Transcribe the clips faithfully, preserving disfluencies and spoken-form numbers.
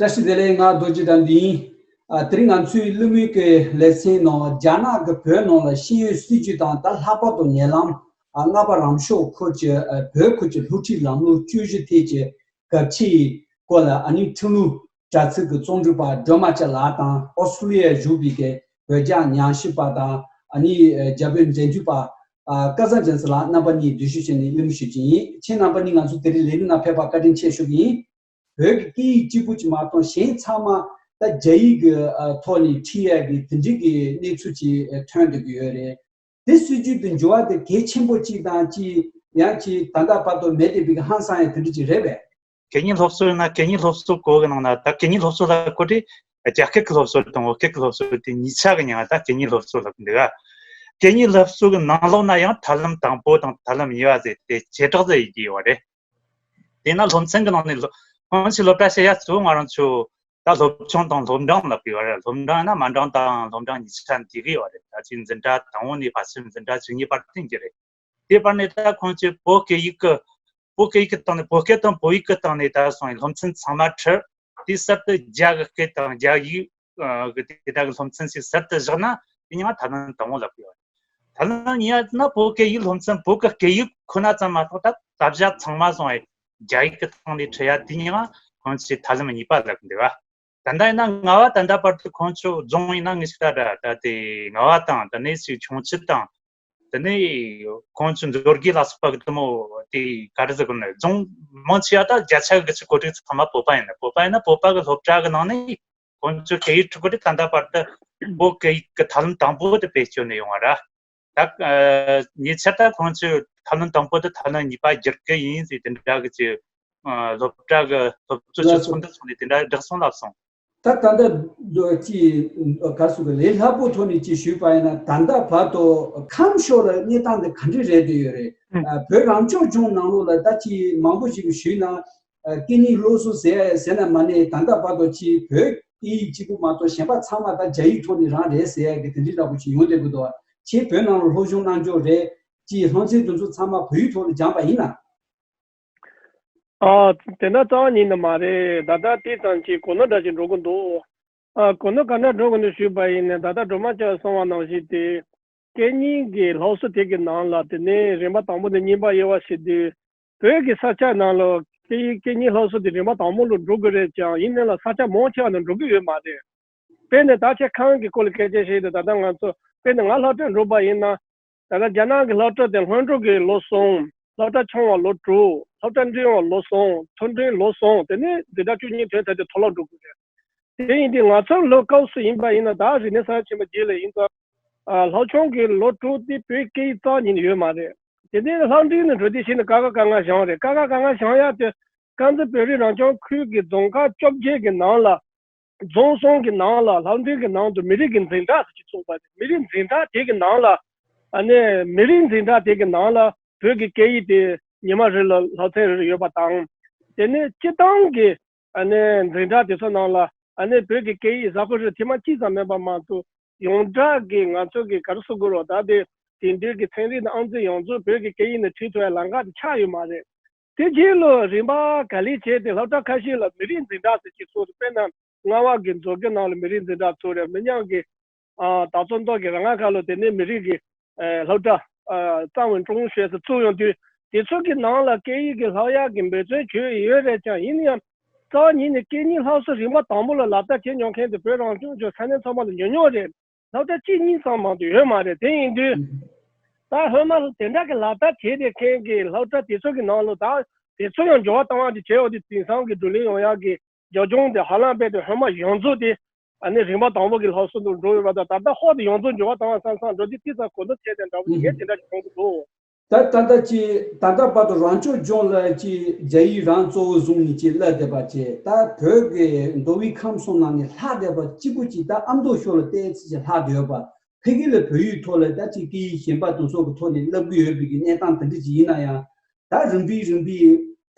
བཀྲ་ཤིས་བདེ་ལེགས། ང་རྡོ་རྗེ་དགྲ་འདུལ་ཡིན། ཨ། དེ་རིང་ང་ཚོའི་གླེང་མོལ་གྱི་ལེ་ཚན་ནང་རྒྱ་ནག་གི་བོད་ནང་ལ་ཤེས་ཡོན་སྲིད་བྱུས་དང་ད་ལྷག་པར་དུ་ཉེ་ལམ་ཨ་རྔ་པ་རང་ཤག་ཁུལ་གྱི་ཨ་བོད་ཁུལ་གྱི་སློབ་ཁྲིད་ལམ་ལུགས་བཅོས་གཞི་ཐད་ཀྱི་གལ་ཆེའི་སྐོར་ལ་ཨ་ནི་ཁྲིམས་ལུགས་དྲ་ཚིགས་ཀྱི་རྩོམ་སྒྲིག་པ་སྒྲོལ་མ་སྐྱབས་ལགས་དང་ཨོ་སི་ཀྲི་ལི་ཡར་བཞུགས་པའི་གི་བོད་རྒྱ་ཉམས་ཞིབ་པ་དང་ཨ་ནི་རྒྱ་བོད་འབྲེལ་མཐུད་པ་ཨ་སྐལ་བཟང་རྒྱལ་མཚན་ལགས་རྣམ་པ་གཉིས་གདན་ཞུ་བྱས་ནས་གླེང་མོལ་ཞུ་རྒྱུ་ཡིན། ཁྱེད་རྣམ་པ་གཉིས་ང་ཚོ་དེ་རིང་ལས་རིམ་ནང་ཕེབས་པར་བཀའ་དྲིན་ཆེ་ཞུ་གི་ཡིན། བོད་ཀྱི་སྐད་ཡིག་གཅིག་པུ་གཅིག་མ་གཏོགས་གཞན་ཚང་མ་ད་རྒྱ་ཡིག་གི་ཨ་ཐོག་ནས་ཁྲིད་ཡག་གི་དེ་འདྲའི་གི་གནས་ཚུལ་ཅིག་ཨ་ཐོན་བསྡད་ཀྱི་ཡོད་རེད། དེ་སྲིད་ཇུས་དེ་འགྱུར་བ་དེ་གལ་ཆེན་པོ་གཅིག་དང་གཅིག་ཡང་གཅིག་ད་ལྟ་བར་དུ་མེད་བསྡད་པའི་གི་ཧང་སང་ཡག་དེ་འདྲ་ཅིག་རེད་པས། སྐད་གཉིས་སློབ་གསོ་ཡིན་ན་སྐད་གཉིས་སློབ་གསོ་སྐོར་གི་ནང་ན་ད་སྐད་གཉིས་སློབ་གསོ་ལ་སྐོར་དེ་རྒྱ་སྐད་ཀྱི་སློབ་གསོ་དང་བོད་སྐད་ཀྱི་སློབ་གསོ་དེ་གཉིས་ཆ་གི་མིང་ད་སྐད་གཉིས་སློབ་གསོ་ལབ་ཀྱི་འདུག་ག་སྐད་གཉིས་སློབ་གསོ་གི་ནང་ལོགས་ན་ཡང་ཐབས་ལམ་དང་པོ་དང་ཐབས་ལམ་གཉིས་པ་ཟེར་ཏེ་བྱེ་བྲག་ཏུ་དབྱེ་གི་ཡོད་རེད། དེས་ན་སློབ་ཚན་གྱི་ནང་ནས་སློབ་ཁོང་ཚོས་སློབ་གྲྭ་བཤད་ཡ་གཙོ་བོ་ང་རང་ཚོ་ད་སློབ་ཆུང་དང་སློབ་འབྲིང་ལབ་ཀྱི་ཡོད་རེད། སློབ་འབྲིང་ན་དམའ་འབྲིང་དང་སློབ་འབྲིང་གཉིས་ཆ་འདུས་ཀྱི་ཡོད་རེད། ད་ཅིག་འཛིན་གྲྭ་དང་པོ་ནས་ཕལ་ཆེར་འཛིན་གྲྭ་བཅུ་གཉིས་བར་དུ་ཡིན་གྱི་རེད། དེ་བར་ནས་ད་ཁོང་ཚོས་བོད་སྐད་ཡིག་གི་བོད་སྐད་ཡིག་གི་སྟེང་ནས་བོད་སྐད་དང་བོད་ཡིག་གི་སྟེང་ནས་ད་སོང་བའི་སློབ་ཚན་ཚང་མ་ཁྲིད། དེ་གསར་དུ་རྒྱ་གི་སྐད་དང་རྒྱ་ཡིག་གི་དེ་དག་གི་སློབ་ཚན་ཞིག་གསར་དུ་བཞག་ན་དེ་ཡང་ཐབས་ལམ་དང་པོ་ལབ་ཀྱི་ཡོད་རེད། ཐབས་ལམ་གཉིས་པ་ན་བོད་སྐད་ཡིག་སློབ་ཚན་བོད་ཀྱི་སྐད་ཡིག་ཁོ་ན་ཙམ་མ་གཏོགས་ད་བསླབ་བྱ་ཚང་མ་སོང་བའི་རྒྱ་ཡིག་གི་སྟེང་ནས་ཁྲིད་ཡ་དེ་ཡང་ཁོང་ཚོས་ཐབས་ལམ་གཉིས་པ་ལབ་ཀྱི་འདུག་ག་ད་ལྟ་ཡིན་ན་རྔ་བ་ད་ལྟ་བར་དུ་ཁོང་ཚོ་རྫོང་ཡིན་ན་ངེས་ཤིག་ད་ད་ད་དེ་རྔ་བ་དང་དེ་ནས་ཅིག་ཁྱུང་མཆུ་དང་དེ་ནས་ཁོང་ཚོ་མཛོད་དགེ་ལ་སོགས་པ་གི་དེ་མོ་དེ་ག་རེ་ཟེར་དགོས་ན་རྫོང་མང་ཆེ་བ་ད་བརྒྱ་ཆ་གི་ཅིག་གོ་སྒྲིག་ཚང་མ་བོད་པ་ཡིན་ན་བོད་པ་ཡིན་ན་བོད་པ་གི་སློབ་གྲྭ་གི་ནང་ནས་ཁོང་ཚོ་སྐད་ཡིག་ཁྲིད་གོ་སྒྲིག་ད་ལྟ་བར་དུ་བོད་སྐད་ཡིག་གི་ཐབས་ལམ་དང་པོ་དེ་བེད་སྤྱོད་ནས་ཡོང་བ་ར། ད་ཉེ་ཆར་ད་ཁོང་ཚོས་ཐབས་ལམ་དང་པོ་དེ་ཐབས་ལམ་གཉིས་པ་བསྒྱུར་གི་ཡིན་ཟེར་དེ་འདྲ་གི་ཅིག་སློབ་གྲྭ་གི་སློབ་གཙོ་ཚོས་ཚོགས་འདུ་ཚོགས་ནས་དེ་འདྲ་བསྒྲགས་སོང་ལབ་སོང་། ད་ད་ལྟ་ཅི་ག་སུ་གི་ལས་སླ་པོ་ཐོག་ནས་ཅིག་ཞུས་པ་ཡིན་ན་ད་ལྟ་བར་དུ་ཁམས་ཕྱོགས་ལ་གནས་སྟངས་དེ་ག་འདྲ་རེད་བསྡད་ཡོད་རེད། ཨ་བོད་རང་སྐྱོང་ལྗོངས་ནང་ལོགས་ལ་ད་ཅི་མང་པོ་ཞིག་གིས་ཞུས་ན་ཨ་སྐད་གཉིས་སློབ་གསོ་ཟེར་ཟེར་ན་མ་ནས་ད་ལྟ་བར་དུ་ཅི་བོད་སྐད་ཡིག་གཅིག་པུ་མ་གཏོགས་གཞན་པ་ཚང་མ་ད་རྒྱ་ཡིག་ཐོག་ནས་རང་རེད་ཟེར་ཡ་གི་དེ་འདྲའི་འདྲ་པོ་ཅིག་ཡོང་བསྡད་ཀྱི་འདུག་ཁྱེད་བོད་ནང་ལ་སློབ་སྦྱོང་གནང་འཇོག་རེད་ཅི་སློབ་ཚན་དེ་ཚོ་ཚང་མ་བོད་ཡིག་ཐོག་ལ་སྦྱངས་པ་ཡིན་ན། ཨ། དེ་འདྲ་རྩ་བ་ཉིད་ནས་མ་རེད། ད་ལྟ་དེ་ཙམ་གྱིས་གོ་ནོར་འདྲ་ཞིག་འགྲོ་གི་འདུག་ཨ། གོ་ནོར་ག་འདྲ་འགྲོ་གི་འདུག་ཞུས་པ་ཡིན་ན་ད་ལྟ་སྒྲོལ་མ་སྐྱབས་གསུངས་པ་ནང་བཞིན་དེ། སྐད་གཉིས་ཀྱི་སློབ་གསོ་དེ་གི་ནང་ལ་དེ་ནས་རིམ་པ་དང་པོ་ནས་གཉིས་པ་དབྱེ་བ་ཕྱེ་དུས། བོད་ཀྱི་ས་ཆ་ནང་ལ་སྐད་ཡིག་སྐད་གཉིས་སློབ་གསོ་དེ་རིམ་པ་དང་པོ་ལ་འགྲོ་གི་རེད་ཀྱང་ཡིན་ནའི་ལ་ས་ཆ་མང་ཆེ་བ་ནང་འགྲོ་གི་ཡོད་མ་རེད། དཔེར་ན་ད་ཆ་ཁམས་ཀྱི་སྐོར་ལ་སྐད་ཆ་བཤད་དུས་ད་ལྟ་ང་ཚོ་དཔེར་ན་ང་སློབ་གྲྭར་འགྲོ་པ་ཡིན་ན། ད་ལྟ་རྒྱ་ནག་གི་སློབ་གྲྭ་དེ་སྔོན་འགྲོ་གི་ལོ་གསུམ། སློབ་གྲྭ་ཆུང་བ་ལོ་དྲུག་སློབ་གྲྭ་འབྲིང་བ་ལོ་གསུམ། མཐོ་འབྲིང་ལོ་གསུམ། དེ་ནས་འཛིན་གྲྭ་བཅུ་གཉིས་ཐོན་ཚར་དུས་མཐོ་སློབ་འགྲོ་དགོས་རེད། དེ་ཡིན་དུས་ང་ཚོའི་ལོ་སྐབས་སུ་ཡིན་པ་ཡིན་ན་ད་རིག་གནས་གསར་ཆེན་པོ་རྗེས་ལ་ཡིན་ཙང་། ཨ། སློབ་ཆུང་གི་ལོ་དྲུག་དེ་བོད་སྐད་ཡིག་རྩ་ཉིད་ནས་ཡོད་མ་རེད། དེ་ནས་ལྷག་འབྲིང་ནས་འགྲོ་དུས་ཕྱིན་ནས་ཀ་ཁ་ག་ང་བཞེངས་རེད། ཀ་ཁ་ག་ང་བཞེངས་ཡག་དེ་དཀར་མཛེས་བོད་རིགས་རང་སྐྱོང་ཁུལ་གྱི་རྫོང་ཁག་བཅོ་བརྒྱད་ཀྱི་ནང་ལ། རྫོང་གསུམ་གྱི་ནང་ལ་ལྷག་འབྲིང་གི་ནང་དུ་མི་རིགས་ཀྱི་འཛིན་གྲྭ་ཟེར་གྱི་བཙུགས་པ་རེད། མི་རིགས་འཛིན་གྲྭ་དེ་གི་ནང་ལ། ཨ་ནི་མི་རིགས་འཛིན་གྲྭ་དེ་གི་ནང་ལ་བོད་ཀྱི་སྐད་ཡིག་དེ་ཉི་མ་རེ་ལ་སློབ་ཚན་རེ་རེ་ཡོད་པ་དང་། དེ་ནས་སྤྱི་བཏང་གི་ཨ་ནི་འཛིན་གྲྭ་དེ་ཚོ་ནང་ལ་ཨ་ནི་བོད་ཀྱི་སྐད་ཡིག་གཟའ་འཁོར་རེར་ཐེངས་མ་གཅིག་ཙམ་མིན་པ་མ་གཏོགས་ཡོངས་གྲགས་ཀྱི་ང་ཚོ་གི་ག་རེ་ཟེར་དགོས་རེད། ད་དེ་དེང་དུས་ཀྱི་ཚན་རིག་དང་ཨང་རྩིས་ཡོངས་རྫོགས་བོད་ཀྱི་སྐད་ཡིག་ནས་ཁྲིད་ཐུབ་པའི་ལམ་ཁ་དེ་ཆགས་ཡོད་མ་རེད། དེ་རྗེས་ལ་རིམ་པ་ག་ལེར་བྱས་ཏེ་སློབ་གྲྭ་ཁ་ཤས་ལ་མི་རིགས་འཛིན་གྲྭ་ཟེར་གྱི་བཙུགས་ཏེ། དཔེར་ན་རྔ་བ་གི་མཛོད་དགེ་ནང་ལ་མི་རིགས་འཛིན་གྲྭ་བཙུགས་རེད། མི་ཉག་གི་ཨ་དྭགས་གཙང་མདོ་གི་ར་ང་ཁ་ལ་དེ་ནས་མི་རིགས་ཀྱི་ཨ་སློབ་གྲྭ་ཨ་གཙང་བོའི་ཀྲུང་ཞེས་སུ་བཙུགས་ཡོང་དུས། དེ་ཚོ་གི་ནང་ལ་སྐད་ཡིག་གི་སློབ་ཡག་གི་འབད་བརྩོན་བྱས་ཡོད་རེད་ཀྱང་། ཡིན་ན་ཡང་རྩ་བ་ཉིད་ནས་སྐད་གཉིས་སློབ་གསོ་རིམ་པ་དང་པོ་ལ་ལག་བསྟར་བྱེད་མྱོང་མཁན་དེ་བོད་རང་སྐྱོང་ལྗོངས་ས་གནས་ཚང་མ་ལ་ཉུང་ཉུང་རེད། སློབ་གྲྭ་གཅིག་གཉིས་ཙམ་མང་དུ་ཡོད་མ་རེད། དེ་ཡིན་དུས། ད་སྔོན་མ་དེ་འདྲ་གི་ལག་བསྟར་བྱས་བསྡད་མཁན་གྱི་སློབ་གྲྭ་དེ་ཚོ་གི་ནང་ལ་ད་དེ་ཚོ་ཡང་འགྱུར་བ་གཏོང་བ་དེ་བྱས་ཡོད་དེ། དེང་སང་གི་བགྲོ་གླེང་ཡོང་ཡག་གི་རྒྱབ་ལྗོངས་དེ་ཧ་ལམ་རྦད་དེ་སྔོན་མ་ཡོངས་རྫོགས་དེ་ཨ་ནི་རིམ་པ་དང་པོ་གི་སློབ་གསོ་དུ་འགྲོ་ཡོད་པ་དང་། ད་ལྟ་ཧོབ་དེ་ཡོངས་རྫོགས་འགྱུར་བ་བཏང་བ་བསམ་བསམ་འགྲོ་དུས་དེ་ཙམ་གོ་ནོར་བྱས་ཏེ་འདྲ་པོ་ཞིག་ངས་དེ་འདྲ་ཞིག་མཐོང་གི་འདུག་ད་ད་ལྟ་ཅི་ད་ལྟ་བར་དུ་རང་སྐྱོང་ལྗོངས་ལ་ཅི་རྒྱ་ཡིག་རང་གཙོ་བོ་བཟུང་ནས་ཅི་བསླབ་བསྡད་པ་བྱས། ད་བོད་ཀྱི་མདོ་དབུས་ཁམས་གསུམ་ནང་ནས་ལྷག་བསྡད་པ་གཅིག་པུ་ཅིག་ད་ཨ་མདོ་ཕྱོགས་ལ་ཏོག་ཙམ་ཅིག་ལྷག་བསྡད་ཡོད་པ། ཕ་གི་ལ་བོད་ཡིག་ཐོག་ལ་ད་ཅིག་སྐད་ཡིག་གཞན་པ་དེ་ཚོ་གི་ཐོག་ནས་བསླབ་ཀྱི་ཡོད་པའི་གི་གནས་སྟངས་དེ་འདྲ་ཅིག་ཡིན་ན་ཡང་། ད་རིམ་པས་རིམ་པས་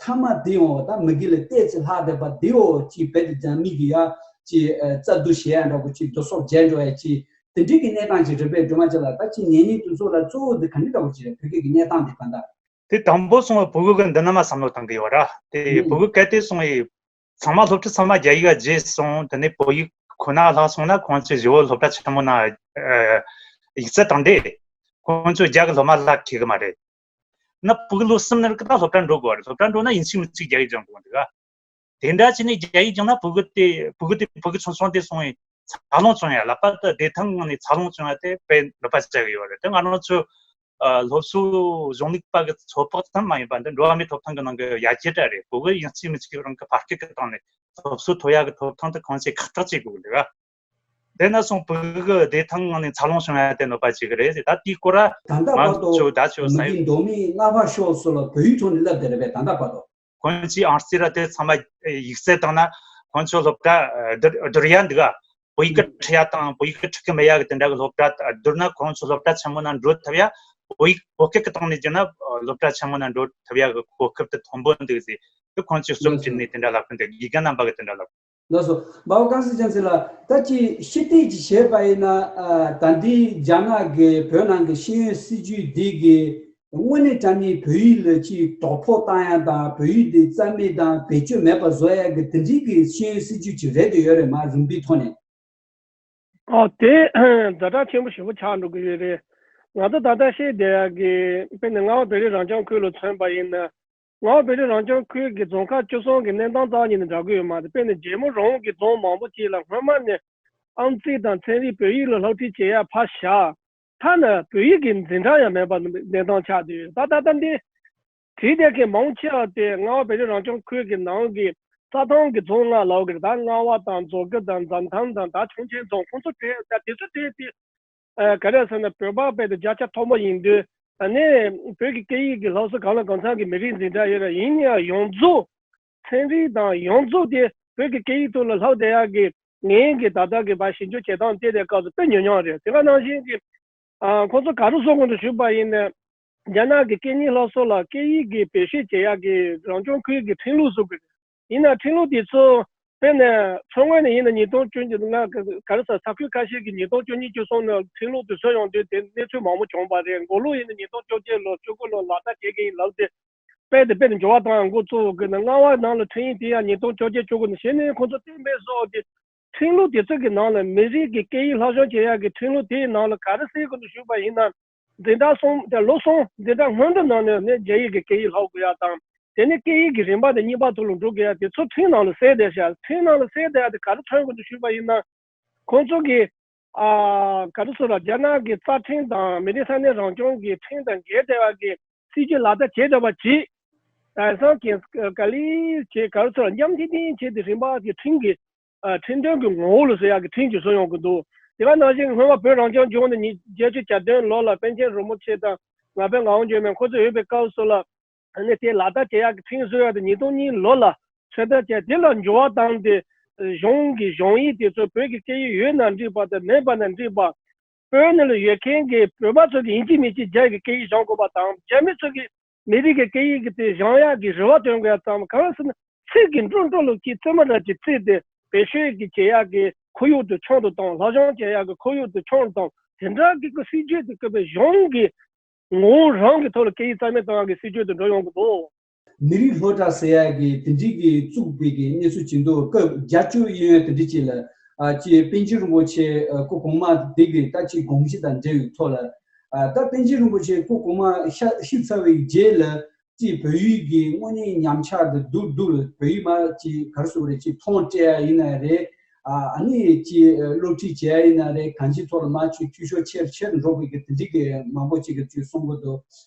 མཐའ་མ་དེ་ཡང་ད་མ་གི་ལ་ཏོག་ཙམ་ལྷག་བསྡད་པ་དེའོ་ཅིག་རྦད་དེ་རྒྱ་མི་གི་ཡ་ཅིག་ཨ་རྩ་བསྡུ་བྱེད་ཡ་འདྲ་པོ་ཅིག་བསྡུ་གསོག་བྱས་འགྲོ་ཡ་ཅིག་དེ་འདྲའི་གི་གནས་སྟངས་ཅིག་རེད་པས། སྒྲོལ་མ་ཅིག་ལ་ད་ཅིག་ཉན་མཁན་དེ་ཚོ་ལ་གཙོ་བོ་དེ་ག་འདྲ་འདྲ་པོ་ཅིག་རེད། ཕ་གི་གི་གནས་སྟངས་དེ་ག་འདྲ། དེ་དང་པོ་སོང་བ་ཕྲུ་གུ་གི་འདི་ན་མ་བསམ་བློ་བཏང་གི་ཡོད་ར། དེ་ཕྲུ་གུ་གལ་ཏེ་སོང་བའི་ ཚང་མ་སློབ་ཕྲུག་ཚང་མ་རྒྱ་ཡིག་བརྗེད་སོང་། དེ་ནས་བོད་ཡིག་ཁོ་ན་བརླག་སོང་ན། ཁོང་ཚོས་བཞི་བོ་སློབ་གྲྭ་ཆེན་མོ་ནང་ཡིག་ཚད་བཏང་དུས། ཁོང་ཚོ་རྒྱ་གི་སློབ་མ་ལ་ཁེལ་གི་མ་རེད། ན་ཕྲུ་གུ་ལོ་གསུམ་ནས་ཀི་ད་སློབ་གྲྭ་འགྲོ་དགོས་རེད། སློབ་གྲྭ་འགྲོ་ན་ཡིན་གཅིག་མིན་གཅིག་རྒྱ་ཡིག་སྦྱང་དགོས་འདུག་ག་དེ་འདྲ་བྱས་ནས་རྒྱ་ཡིག་སྦྱངས་ན་ཕྲུ་གུ་དེ་ཕྲུ་གུ་དེ་ཕྲུ་གུ་ཆུང་ཆུང་དེ་སོང་བའི་འཚར་ལོངས་བྱུང་ཡ། ལྷག་པར་དུ་བདེ་ཐང་ངང་ནས་འཚར་ལོངས་བྱུང་ཡ་དེ་དཔེ་འདོད་པ་ཆགས་ཀྱི་ཡོད་རེད། དེ་ང་རང་ཚོ་ཨ་སློབ་གསོ་གཞུང་ལུགས་པ་གི་ཚོད་དཔག་ཙམ་མ་ཡིན་པ། འདི་འགྲོ་བ་མིའི་ཐོབ་ཐང་གི་ནང་གི་ཡར་རྒྱས་འདྲ་རེད། ཕྲུ་གུ་ཡིན་གཅིག་མིན་གཅིག་རང་གི་ཕ་སྐད་ཀྱི་སྟེང་ནས་སློབ་གསོ་ཐོབ་ཡ་གི་ཐོབ་ཐང་དེ་ཁོང་ཚོས་ཁག་ཐེག་བྱེད་དགོས་ཀྱི་འདུག་ག་དེ་ན་སོང་ཕྲུ་གུ་བདེ་ཐང་ངང་ནས་འཚར་ལོངས་བྱུང་ཡ་དེ་འདོད་པ་བྱེད་ཀྱི་རེད། ད་དེའི་སྐོར་ད་ལྟ་ང་བར་དུ་ཚོ་ད་ཚོ་མི་ས་ཡོམ་རྒྱུན་འདོན་མི་སྔ་བར་ཤོག་སོགས་ལ་བོད་ཡིག་ཐོག་ནས་བསླབ་བསྡད་རེད་པས། ད་ལྟ་བར་དུ། ཁོང་ཚོའི་ཨང་རྩིས་ར་དེ་ཚང་མ་ཡིག་ཚད་བཏང་ན། ཁོང་ཚོ་སློབ་གྲྭ་བསྡུར་བསྡུར་ཡ་འདུག་ག་བོད་ཡིག་གི་ཁྲིད་ཡ་དང་བོད་ཡིག་གི་ཁྲིད་གི་མེད་ཡ་གི་དེ་འདྲ་གི་སློབ་གྲྭ་བསྡུར་ན། ཁོང་ཚོ་སློབ་གྲྭ་ཆེན་མོ་ནང་འགྲོ་ཐུབ་ཡ། བོད་ཡིག་བོད་སྐད་གི་སྟེང་ནས་བརྗོད་ན་སློབ་གྲྭ་ཆེན་མོ་ནང་འགྲོ་ཐུབ་ཡ་གི་གོ་སྐབས་དེ་མཐོན་པོ་འདུག་ཟེར། དེ་ཁོང་ཚོས་རྩོམ་བྲིས་ནས་དེ་འདྲ་ལབ་གི་འདུག་དགེ་རྒན་རྣམ་པ་གི་དེ་འདྲ་ལབ། ལགས་སོ། འབའ་བ་ཀན་སི་ཅན་སི་ལགས། ད་ཅི་ཕྱི་བལྟས་ཅིག་བྱས་པ་ཡིན་ན། ཨ། ད་ལྟའི་རྒྱ་ནག་གི་བོད་ནང་གི་ཤེས་ཡོན་སྲིད་བྱུས་འདི་གི་དངོས་གནས་དྲང་གནས་བོད་ཡིག་ལ་ཅིག་དོ་ཕོག་བཏང་ཡ་དང་། བོད་ཡིག་འདི་རྩ་མེད་དང་བེད་སྤྱོད་མེད་པ་བཟོ་ཡ་གི་དེ་འདྲའི་གི་ཤེས་ཡོན་སྲིད་བྱུས་ཅིག་རེད་དེ་ཡོད་རེད་མ། རིམ་པའི་ཐོག་ནས། ཨོ། དེ་ཛ་དྲག་ཆེན་པོ་ཞེ་པོ་ཆགས་འགྲོ་གི་ཡོད་རེད། ང་ཚོ་ད་ལྟ་བཤད་བསྡད་ཡ་གི་དཔེར་ན་རྔ་བ་བོད་རིགས་རང་སྐྱོང་ཁུལ་ལ་མཚོན་པ་ཡིན་ན། རྔ་བ་བོད་རིགས་རང་སྐྱོང་ཁུལ་གྱི་རྫོང་ཁག་བཅུ་གསུམ་གྱི་གནས་སྟངས་རྩ་བ་ཉིད་ནས་འདྲ་གི་ཡོད་མ་རེད། དཔེར་ན་རྒྱལ་མོ་རོང་གི་རྫོང་མང་པོ་ཅིག་ལ་སྔོན་མ་ནས་ཨམ་རྩིས་དང་ཚན་རིག་བོད་ཡིག་ལ་སློབ་ཁྲིད་བྱེད་ཡ་ཕར་བཞག་ཐ་ན་བོད་ཡིག་གི་འཛིན་གྲྭ་ཡང་མེད་པ་གནས་སྟངས་ཆགས་བསྡད་ཡོད། ད་ད་ལྟ་འདི་བྲིས་བསྡད་མཁན་མང་ཆེ་བ་དེ་རྔ་བ་བོད་རིགས་རང་སྐྱོང་ཁུལ་གྱི་ནང་གི་རྩྭ་ཐང་གི་རྫོང་ལྔ་ལབ་ཀྱི་རེད། ད་རྔ་བ་དང་མཛོ་དགེ་དང་འཛམ་ཐང་དང་ད་ཁྲུང་ཆིང་རྫོང་ཁོང་ཚོ་བྲིས། ད་དེ་ཚོ་བྲིས་ཏེ། ཨ། ག་རེ་ཟེར་ན་བོད་པ་དཔེ་དེ་བརྒྱ་ཆ་མཐོན་པོ་ཡིན་དུས། ཨ་ནི་བོད་ཀྱི་སྐད་ཡིག་གི་སློབ་གསོ་གང་ལ་གང་འཚམ་གྱི་མི་རིགས་འཛིན་གྲྭ་ཡོད་རེད། ཡིན་ཡང་ཡོངས་རྫོགས་ཚན་རིག་དང་ཡོངས་རྫོགས་དེ་བོད་ཀྱི་སྐད་ཡིག་ཐོག་ལ་ལྷག་བསྡད་ཡག་གི་ངས་ཀྱི་ད་ལྟ་གི་བར་ཞིབ་འཇུག་བྱེད་སྟངས་བལྟས་དེ་སྐབས་སུ་དཔེ་ཉུང་ཉུང་རེད། དེ་ག་ནང་བཞིན་གྱི། ཨ། ཁོང་ཚོ་ག་རེ་བཟོ་དགོས་འདུག་ཞུས་པ་ཡིན་ན། རྒྱ་ནག་གི་སྐད་གཉིས་སློབ་གསོ་ལ་སྐད་ཡིག་གི་བེད་སྤྱོད་བྱེད་ཡག་གི་རང་སྐྱོང་ཁུལ་གྱི་ཁྲིམས་ལུགས་བཟོ་དགོས། ཡིན་ན་ཁྲིམས་ལུགས་དེ་ཚོ་དཔེར་ན་མཚོ་སྔོན་ནས་ཡིན་ན་ཉིས་སྟོང་བཅུ་གཉིས། ང་ག་རེ་ཟེར། ས་ཁུལ་ཁ་ཤས་ཀྱི་ཉིས་སྟོང་བཅུ་གཉིས་བཅུ་གསུམ་ནས་ཁྲིམས་ལུགས་དེ་བཟོས་ཡོང་དུས་དེ་གནས་ཚུལ་མང་པོ་བྱུང་བ་རེད། མགོ་ལོག་ཡིན་ན་ཉིས་སྟོང་བཅོ་བརྒྱད་ལོ་བཅུ་དགུ་ལོ་ལག་བསྟར་བྱེད་མཁན་ཡིན་ལབ་དེ། དཔེ་དེ་དཔེ་དེ་འགྱུར་བ་བཏང་ཡང་འགོ་བཙུགས་ཀྱི་ན། རྔ་བ་ནང་ལ་ཁྲིམས་ཡིག་དེ་ཡང་ཉིས་སྟོང་བཅོ་བརྒྱད་བཅུ་དགུ་ནས་གཞི་ནས་ཁོང་ཚོ་གཏན་འབེབས་བཟོས་ཏེ། ཁྲིམས་ལུགས་དེ་ཚོ་གི་ནང་ལ་མི་རིགས་ཀྱི་སྐད་ཡིག་སློབ་སྦྱོང་བྱེད་ཡག་གི་ཁྲིམས་ལུགས་དེའི་ནང་ལ་ག་རེ་གསལ་གི་འདུག་ཞུས་པ་ཡིན་ན། འཛིན་གྲྭ་གསུམ་དེ་ལོ་གསུམ་འཛིན་གྲྭ་སྔོན་འགྲོ་ནང་ནས་ནས་རྒྱ་ཡིག་གི་སྐད་ཡིག་སློབ་དགོས་ཡག་དང་། དེ་ནས་སྐད་ཡིག་གི་རིམ་པ་དེ་གཉིས་པ་ཐོག་ལ་འགྲོ་དགོས་ཡག་དེ་ཚོ་ཁྲིམས་ནང་ལ་གསལ་བསྡད་ཤག་ཁྲིམས་ནང་ལ་གསལ་བསྡད་ཡག་དེ་ག་རེ་མཚོན་གི་འདུག་ཞུས་པ་ཡིན་ན། ཁོང་ཚོ་གིས། ཨ། ག་རེ་ཟེར་ལ། རྒྱ་ནག་གི་རྩ་ཁྲིམས་དང་མི་རིགས་ས་གནས་རང་སྐྱོང་གི་ཁྲིམས་དང་འགལ་བསྡད་པ་གི་སྲིད་ཇུས་ལག་བསྟར་བྱེད་བསྡད་པ་ཅིག་དེང་སང་གི་ག་ལེར་བྱས། ག་རེ་ཟེར་ལ། མཉམ་ཐིང་ཐིང་བྱས་ཏེ་རིམ་པ་གི་ཁྲིམས་ཀྱི། ཨ། ཁྲིམས་དོན་གྱི་ངོ་བོ་ལ་བཟོ་ཡག་གི་ཁྲིམས་ཅིག་བཟོ་ཡོང་གི་འདུག་དེ་ག་ནང་བཞིན་སྔོན་མ་བོད་རང་སྐྱོང་ལྗོངས་ནས་ཉིས་བརྒྱད་ཅུ་གྱ་བདུན་ལོ་ལ་པཎ་ཆེན་རིན་པོ་ཆེ་དང་ང་ཕོད་ངག་དབང་འབྱོར་མེད་ཁོང་ཚོ་ཡོད་པའི་སྐབས་སུ་ལ། ཨ་ནི་དེ་ལག་བསྟར་བྱེད་ཡག་གི་ཁྲིམས་བཟོ་ཡག་དེ་ཉིས་སྟོང་གཉིས་ལོ་ལ་ཚོད་ལྟ་བྱས། དེ་ལ་འགྱུར་བ་བཏང་སྟེ། གཞུང་གི་གཞུང་ཡིག་དེ་ཚོ་བོད་ཀྱི་སྐད་ཡིག་ཡོད་ན་འགྲིག་པ་དང་མེད་པ་ན་འགྲིག་པ། བོད་ནང་ལ་ཡོད་མཁན་གྱི་བོད་པ་ཚོ་གིས་ཡིན་གཅིག་མིན་གཅིག་རྒྱ་ཡི་སྐད་ཡིག་སྦྱང་དགོས་པ་དང་། རྒྱ་མི་ཚོ་གིས་མི་རིགས་ཀྱི་སྐད་ཡིག་གི་དེ་སྦྱང་ཡག་གི་རེ་བ་བཏོན་དགོས་ཡག་ཙམ། གང་ཟེར་ན་ཚིག་གི་འགྲོ་འགྲོ་ལ་ཅིག་རྩེད་མོ་འདྲ་ཅིག་རྩེས་ཏེ་བེད་སྤྱོད་ཀྱི་བྱེད་ཡག་གི་ཁོར་ཡུག་དེ་ཆུང་དུ་བཏང་། སློབ་སྦྱོང་བྱེད་ཡག་གི་ཁོར་ཡུག་དེ་ཆུང་དུ་བཏང་། དེ་འདྲ་གི་སྲིད་ཇུས་དེ་བཀོད་པའི་གཞུང་གི་ངོ་བོ་རང་གི་ཐོག་ལ་སྐད་ཡིག་རྩ་མེད་གཏོང་ཡག་གི་སྲིད་ཇུས་དེ་འགྲོ་ཡོང་གི་འདུག་མི་རིགས་སློབ་གྲྭ་ཟེར་ཡག་གི་དེ་འདྲའི་གི་བཙུགས་པའི་གི་གནས་ཚུལ་ཅིག་འདུག་སྐབས་བརྒྱད་ཅུ་གཡས་གཡོན་དེ་འདྲ་ཅིག་ལ། ཨ། ཅིག་པཎ་ཆེན་རིན་པོ་ཆེ། ཨ། སྐུ་གོང་མ་དེ་གི་ད་ཅིག་དགོངས་གཞི་དང་འབྲེལ་བའི་ཐོག་ལ། ཨ། ད་པཎ་ཆེན་རིན་པོ་ཆེ་སྐུ་གོང་མ་ཤི་ཤི་ཚར་བའི་རྗེས་ལ་ཅིག་བོད་ཡིག་གི་དངོས་གནས་ཉམས་ཆག་དེ་སྡུག་སྡུག་ལ། བོད་ཡིག་མར་ཅིག་ག་རེ་ཟེར་དགོས་རེད། ཅིག་ཐོན་སྤྲད་ཡ་ཡིན་ན་རེད། ཨ། ཨ་ནི་ཅིག་སློབ་ཁྲིད་བྱེད་ཡ་ཡིན་ན་རེད། གང་ཅིའི་ཐོག་ལ་མར་ཅིག་འཐུས་ཤོར་ཆེ་རུ་ཆེ་རུ་འགྲོ་དགོས་ཀྱི་དེ་འདྲའི་གི་མང་པོ་ཅིག་གིས་ཅིག་གསུང་གི་འདུག་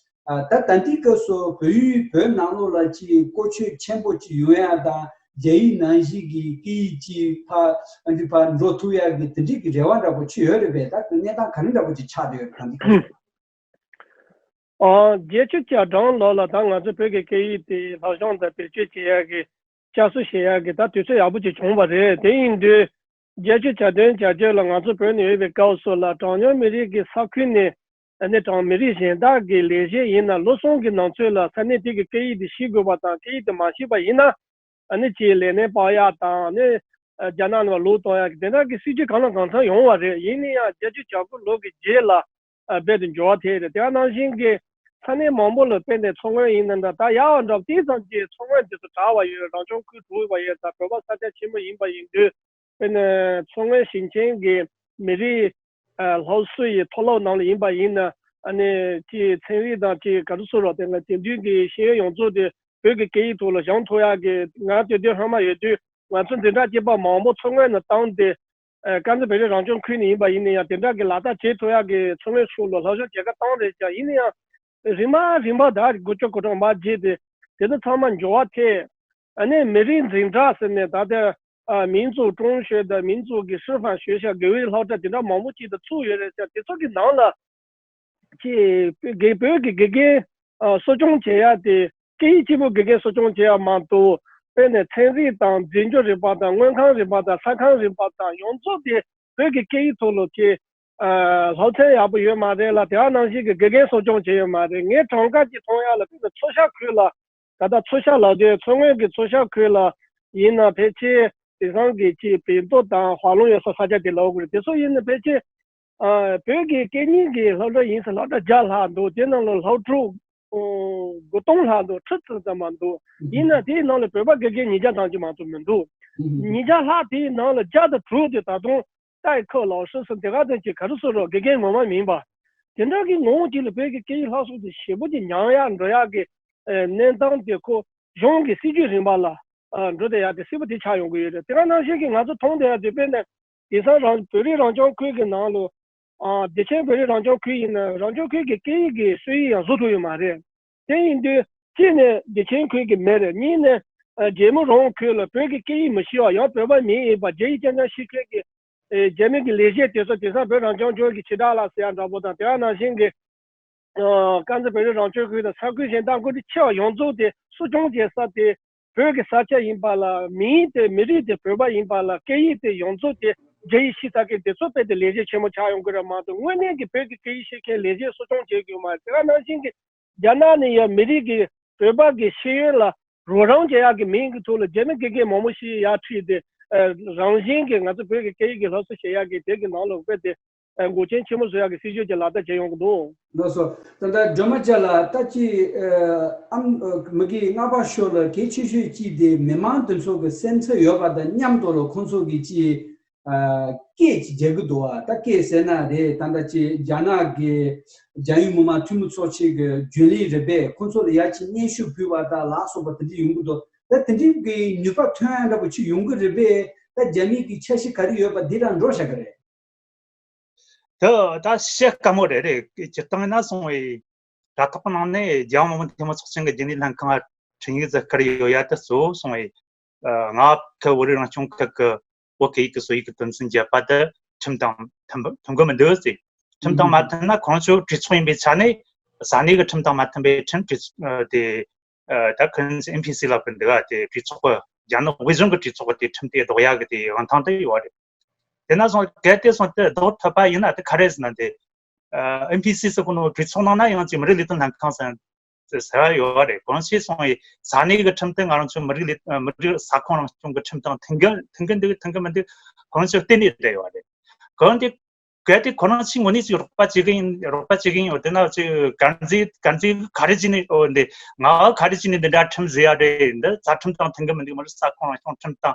ཨ། ད་ད་ལྟའི་སྐབས་སུ་བོད་ཡིག་བོད་ནང་ལོགས་ལ་ཅིག་བཀོལ་སྤྱོད་ཆེན་པོ་ཅིག་ཡོང་ཡ་དང་། རྒྱ་ཡིག་ནང་བཞིན་གྱི་སྐད་ཡིག་ཅིག་ཕར་ཨ་འདི་ཕར་འགྲོ་ཐུབ་ཡ་གི་དེ་འདྲའི་གི་རེ་བ་འདྲ་པོ་ཅིག་ཡོད་རེད་པས། ད་གནས་སྟངས་ག་རེ་འདྲ་པོ་ཅིག་ཆགས་བསྡད་ཡོད་རེད་ད་འདི་སྐབས་སུ། ཨ། བརྒྱད་ཅུ་གྱ་གྲངས་ལོ་ལ་ད་ང་ཚོ་བོད་ཀྱི་སྐད་ཡིག་དེ་སློབ་སྦྱོང་དང་བེད་སྤྱོད་བྱེད་ཡ་གི་བསྐྱར་གསོ་བྱེད་ཡ་གི་ད་དུས་ཚོད་ཡག་པོ་ཅིག་བྱུང་བ་རེད། དེ་ཡིན་དུས་བརྒྱད་ཅུ་གྱ་བདུན་གྱ་བརྒྱད་ལ་ང་ཚོ་བོད་ནས་ཡོད་པའི་སྐབས་སུ་ལ་གྲངས་ཉུང་མི་རིགས་ཀྱི་ས་ཁུལ་ནས། ཨ་ནི་གྲངས་མི་རིགས་གཞན་དག་གི་ལས་བྱེད་ཡིན་ན་ལོ་གསུམ་གྱི་ནང་ཚུད་ལ་ས་གནས་དེ་གི་སྐད་ཡིག་དེ་ཤེས་དགོས་པ་དང་། སྐད་ཡིག་དེ་མ་ཤེས་པ་ཡིན་ན་ཨ་ནི་ཅིག་ལས་གནས་སྤར་ཡག་དང་། ཨ་ནི་རྒྱ་ནག་ནང་ལ་ལོག་གཏོང་ཡག་གི་དེ་འདྲ་གི་སྲིད་ཇུས་གང་ལ་གང་འཚམ་ཡོང་བ་རེད། ཡིན་ན་ཡང་བརྒྱད་ཅུ་གྱ་དགུ་ལོ་གི་རྗེས་ལ་ཨ་རྦད་དེ་འགྱུར་བ་ཐེབས་རེད། དེ་ནང་བཞིན་གྱི་ ས་གནས་མང་པོ་ལ་དཔེ་ནས་མཚོ་སྔོན་ཡིན་ན་འདྲ། ད་ཡག་འདྲ་དེ་ཙམ་གྱིས་མཚོ་སྔོན་དེ་ཚོ་དྲག་པ་ཡོད། རང་སྐྱོང་ཁུལ་དྲུག་པ་ཡོད། ད་བོད་པ་ས་ཆ་ཆེན་པོ་ཡིན་པ་ཡིན་དུས། དཔེར་ན་མཚོ་སྔོན་ཞིང་ཆེན་གྱི་མི་རིགས་ཨ་སློབ་གསོ་ཡི་མཐོ་སློབ་ནང་ལ་ཡིན་པ་ཡིན་ན། ཨ་ནི་ཅིག་ཚན་རིག་དང་ཅིག་ག་རེ་ཟེར་རོགས། དེ་ལ་དེང་དུས་ཀྱི་ཤེས་ཡོན་ཡོངས་རྫོགས་དེ་བོད་ཀྱི་སྐད་ཡིག་ཐོག་ལ་སྦྱང་ཐུབ་ཡག་གི། ང་དེ་དུས་ལྷག་མ་ཡོད་དུས་ང་ཚོ་འཛིན་གྲྭ་གཅིག་པ་མང་པོ་མཚོ་སྔོན་ནས་བཏང་སྟེ། ཨ་དཀར་མཛེས་བོད་རིགས་རང་སྐྱོང་ཁུལ་ནས་ཡིན་པ་ཡིན་ན་ཡང་དེ་འདྲ་གི་ལག་བསྟར་བྱེད་ཐུབ་ཡག་གི་མཚོ་སྔོན་ཕྱོགས་ལ་སློབ་སྦྱོང་བྱེད་ག་བཏང་རེད་ཀྱང་། ཡིན་ན་ཡང་རིམ་པ་རིམ་པ་ད་འགོ་བཅུག་གོ་གྲོང་མ་བརྗེད་དེ་དེ་ཚོ་ཚང་མ་འགྱུར་བ་ཐེབས། ཨ་ནི་མི་རིགས་འཛིན་གྲྭ་ཟེར་ནས་ད་ལྟ་ཨ་民族中学དང་民族གི师范学校དགེ་འོས་སློབ་གྲྭ་དེ་འདྲ་མང་པོ་ཅིག་ཏུ་ཚུགས་ཡོད་རེད་ཟེར། དེ་ཚོ་གི་ནང་ལ་ཅིག་དགེ་བོད་ཀྱི་དགེ་རྒན་ཨ་གསོ་སྐྱོང་བྱེད་ཡ་དེ་སྐད་ཡིག་གཅིག་པུ་དགེ་རྒན་གསོ་སྐྱོང་བྱེད་ཡ་མ་གཏོགས། དཔེར་ན་ཚན་རིག་དང་རྫས་འགྱུར་རིག་པ་དང་དངོས་ཁམས་རིག་པ་དང་ས་ཁམས་རིག་པ་དང་ཡོངས་རྫོགས་དེ་བོད་ཀྱི་སྐད་ཡིག་ཐོག་ལ་ཅིག་ཨ་སློབ་ཚན་ཡག་པོ་ཡོད་མ་རེད་ལ། དེ་ག་ནང་བཞིན་གྱི་དགེ་རྒན་གསོ་སྐྱོང་བྱེད་ཡོད་མ་རེད། ངས་གྲངས་ཀ་ཅིག་མཐོང་ཡ་ལ། དཔེར་ན་མཚོ་ཤར་ཁུལ་ལ། ད་ལྟ་མཚོ་ཤར་ལབ་དུས་མཚོ་སྔོན་གྱི་མཚོ་ཤར་ཁུལ་ལ་ཡིན་ན་ཕལ་ཆེར་དེང་སང་གི་ཅིག་བོད་མདོ་དང་ཧྭ་ལུང་ཡོད་ས་ས་ཆ་དེ་ལབ་དགོས་རེད། དེ་ཚོ་ཡིན་ན་ཕལ་ཆེར་ཨ་བོད་ཀྱི་སྐད་གཉིས་ཀྱི་སློབ་གྲྭ་ཡིན་ས་སློབ་གྲྭ་བརྒྱ་ལྷག་འདུག་དེ་ནང་ལ་སློབ་ཕྲུག་ཨོ་དགུ་སྟོང་ལྷག་འདུག་ཁྲི་ཙམ་ཙམ་མ་འདུག་ཡིན་ན་དེའི་ནང་ལ་བོད་པ་དགེ་རྒན་ཉིས་བརྒྱ་ཐམ་ཅིག་མ་གཏོགས་མི་འདུག་ཉིས་བརྒྱ་ལྷག་དེའི་ནང་ལ་བརྒྱ་དང་དྲུག་དེ་ད་དུང་ཏའི་ཁོ་ལའོ་ཧྲི་ཟེར་དེ་ག་དང་ཅིག་ག་རེ་ཟེར་རོགས། དགེ་རྒན་ངོ་མ་མིན་པ། དེ་འདྲ་གི་ངོ་བོ་ཅིག་ལ་བོད་ཀྱི་སྐད་ཡིག་སློབ་གསོ་དེ་ཞེ་པོ་ཅིག་ཉམས་ཡག་འགྲོ་ཡག་གི་ཨ་གནས་སྟངས་དེ་ཁོ་གཞུང་གི་སྲིད་ཇུས་རིམ་པ་ལ་ཨ་འགྲོ་བསྡད་ཡག་དེ་གསལ་པོ་དེ་ཆགས་ཡོང་གི་ཡོད་རེད། དེ་ག་ནང་བཞིན་གྱི་ང་ཚོ་མཐོང་བསྡད་ཡག་དེ་དཔེར་ན་དེང་སང་རང་བོད་རིགས་རང་སྐྱོང་ཁུལ་གྱི་ནང་ལ་ཨ་བདེ་ཆེན་བོད་རིགས་རང་སྐྱོང་ཁུལ་ཡིན་ན་རང་སྐྱོང་ཁུལ་གྱི་སྐད་ཡིག་གི་སྲོལ་ཡིག་ཡང་བཟོ་ཐུབ་ཡོད་མ་རེད། དེ་ཡིན་དུས་གཅིག་ནས་བདེ་ཆེན་ཁུལ་གྱི་མི་རེད། གཉིས་ནས་ཨ་རྒྱལ་མོ་རོང་ཁུལ་ལ་བོད་ཀྱི་སྐད་ཡིག་མི་ཤེས་པ་ཡང་བོད་པ་མི་ཡིན་པ་རྒྱ་ཡིག་རྐྱང་རྐྱང་ཤེས་མཁན་གྱི་ཨེ་རྒྱ་མི་གི་ལས་བྱེད་དེ་ཚོ་དེང་སང་བོད་རང་སྐྱོང་ལྗོངས་ཀྱི་ཕྱི་དྲག་ལ་ཟེར་ཡ་འདྲ་པོ་དང་། དེ་ག་ནང་བཞིན་གྱི་ཨ་དཀར་མཛེས་བོད་རིགས་རང་སྐྱོང་ཁུལ་དང་ས་ཁུལ་གཞན་དང་སྐུ་མགྲོན་ཆེ་བ་ཡོངས་རྫོགས་དེ་གསོ་སྐྱོང་བྱེད་ས་དེ་བོད་ཀྱི་ས་ཆ་ཡིན་པ་ལ། མིང་དེ་མི་རིགས་དེ་བོད་པ་ཡིན་པ་ལ། སྐད་ཡིག་དེ་ཡོངས་རྫོགས་དེ་རྒྱ་ཡིག་ཤེས་ས་གི་དེ་ཚོ་དཔེ་དེ་ལས་བྱེད་ཆེན་མོ་ཆགས་ཡོང་གི་རེད་མ་གཏོགས། དངོས་གནས་ཀྱི་བོད་ཀྱི་སྐད་ཡིག་ཤེས་མཁན་ལས་བྱེད་གསོ་སྐྱོང་བྱེད་དགོས་མ་རེད། དེ་ག་ནང་བཞིན་གྱི་རྒྱ་ནག་ནས་ཡང་མི་རིགས་ཀྱི་བོད་པ་གི་ཤེས་ཡོན་ལ་རོགས་རམ་བྱེད་ཡག་གི་མིང་གི་ཐོག་ལ་རྒྱ་མི་དགེ་རྒན་མང་པོ་ཞིག་ཡར་ཁྲིད་དེ་ཨ་རང་བཞིན་གྱི་ང་ཚོ་བོད་ཀྱི་སྐད་ཡིག་གི་སློབ་གསོ་བྱེད་ཡག་གི་དེ་གི་ནང་ལ་དཔེ་དེ་ཨ་འགོག་རྐྱེན་ཆེན་མོ་བཟོ་ཡག་གི་སྲིད་ཇུས་ཀྱི་ལག་བསྟར་བྱེད་ཡོང་གི་འདུག་ལགས་སོ། ད་ལྟ་སྒྲོལ་མ་རྒྱལ་ལགས། ད་ཅི་ཨ་ཨམ་ཨ་མི་གི་སྔགས་པ་ཤོ་ལ་གལ་ཆེ་ཤོས་ཅིག་དེ་མི་མང་དེ་ཚོ་གི་སེམས་ཚོར་ཡོད་པ་དང་མཉམ་དུ་ལ་ཁོང་ཚོ་གི་ཅི་ཨ་སྐད་ཅིག་རྒྱག་གི་འདུག་བ། ད་སྐད་ཟེར་ན་རེད། ད་ལྟ་ཅི་རྒྱ་ནག་གི་རྒྱལ་ཡོངས་མི་མང་འཐུས་མི་ཚོགས་ཆེན་གི་རྒྱུན་ལས་རེད་པས། ཁོང་ཚོ་ལ་ཡ་ཅིག་སྙན་ཞུ་ཕུལ་བ་དང་ལ་སོགས་པ་དེ་འདྲ་ཡོང་གི་འདུག་ད་དེ་འདྲའི་གི་ནུས་པ་ཐོན་ཡ་འདྲ་པོ་ཅིག་ཡོང་གི་རེད་པས། ད་རྒྱ་མི་གི་འཆར་གཞི་ག་རེ་ཡོད་པ་འདི་རང་འགྲོ་བཞག་གི་རེད། དེ་ད་བཤད་དཀའ་མོ་རེད། རེད། སྤྱིར་བཏང་ཡིན་ན་སོང་བའི་དྲ་ཐོག་ནང་ནས་རྒྱལ་ཡོངས་མི་དམངས་འཐུས་མི་ཚོགས་ཆེན་གྱི་རྒྱུན་ལས་ལྷན་ཁང་ལ་ཁྲིམས་ཡིག་ཟིག་བསྐུར་ཡོད་ཡ་དེ་གཙོ་བོ་སོང་བའི་ཨ་ང་ཁུལ་བོད་རིགས་རང་སྐྱོང་ཁུལ་གྱི་བོད་སྐད་ཡིག་གི་སྲོལ་ཡིག་གི་དོན་ཚན་བརྒྱད་པ་དེ་ཁྲིམས་དང་མཐུན་མཐུན་གི་མི་འདུག་ཟེར། ཁྲིམས་དང་མ་མཐུན་ན་ཁོང་ཚོ་གྲོས་ཚོགས་ཡིན་པའི་ཆ་ནས་ས་གནས་ཀྱི་ཁྲིམས་དང་མ་མཐུན་པའི་ཁྲིམས་གྲོས་ཚོགས་དེ་ཨ་ད་ཁོ་ཚོ་ཨེམ་ཕི་སི་ལབ་ཀྱི་འདུག་ག་དེ་གྲོས་ཚོགས་ཀྱི་རྒྱ་ནག་དབུས་གཞུང་གི་གྲོས་ཚོགས་ཀྱི་དེ་ཁྲིམས་དེ་ལྡོག་ཡག་གི་དེ་དབང་ཐང་དེ་ཡོད་རེད། དེ་ན་སོང་གལ་ཏེ་སོང་དེ་ལྡོག་ཐུབ་པ་ཡིན་ན་དེ་ག་རེ་ཟེར་ན་དེ་ཨེམ་ཕི་སི་ཟེར་གོ་ནོ་གྲོས་ཚོགས་ནང་ན་ཡང་ཅིག་མི་རིགས་ལས་དོན་ལྷན་ཁང་ཟེར་ཟེར་བ་ཡོད་རེད། གང་ཞིག་སོང་ཡི་ས་གནས་ཀྱི་ཁྲིམས་དེ་ང་རང་ཚོ་མི་རིགས་ལས་མི་རིགས་ས་ཁོངས་རང་སྐྱོང་གི་ཁྲིམས་དང་མཐུན་གི་མཐུན་གི་འདུག་མཐུན་གི་མི་འདུག་གང་ཞིག་བལྟས་ནས་བསྡད་ཡོད་རེད། གང་དེ་གལ་ཏེ་ཁོ་རང་ཚོའི་ངོས་ནས་ཅིག་རོགས་པ་བྱེད་གི་ཡིན། རོགས་པ་བྱེད་གི་ཡིན། འོ་དེ་ན་ཅིག་དཀར་མཛེས་དཀར་མཛེས་ག་རེ་བྱས་ནས་འོ་འདི་ང་ག་རེ་བྱས་ནས་འདི་འདྲ་ཁྲིམས་བཟོས་ཡ་རེད། འདི་རྩ་ཁྲིམས་དང་མཐུན་གི་མི་འདུག་མི་རིགས་ས་ཁོངས་རང་སྐྱོང་ཁྲིམས་དང་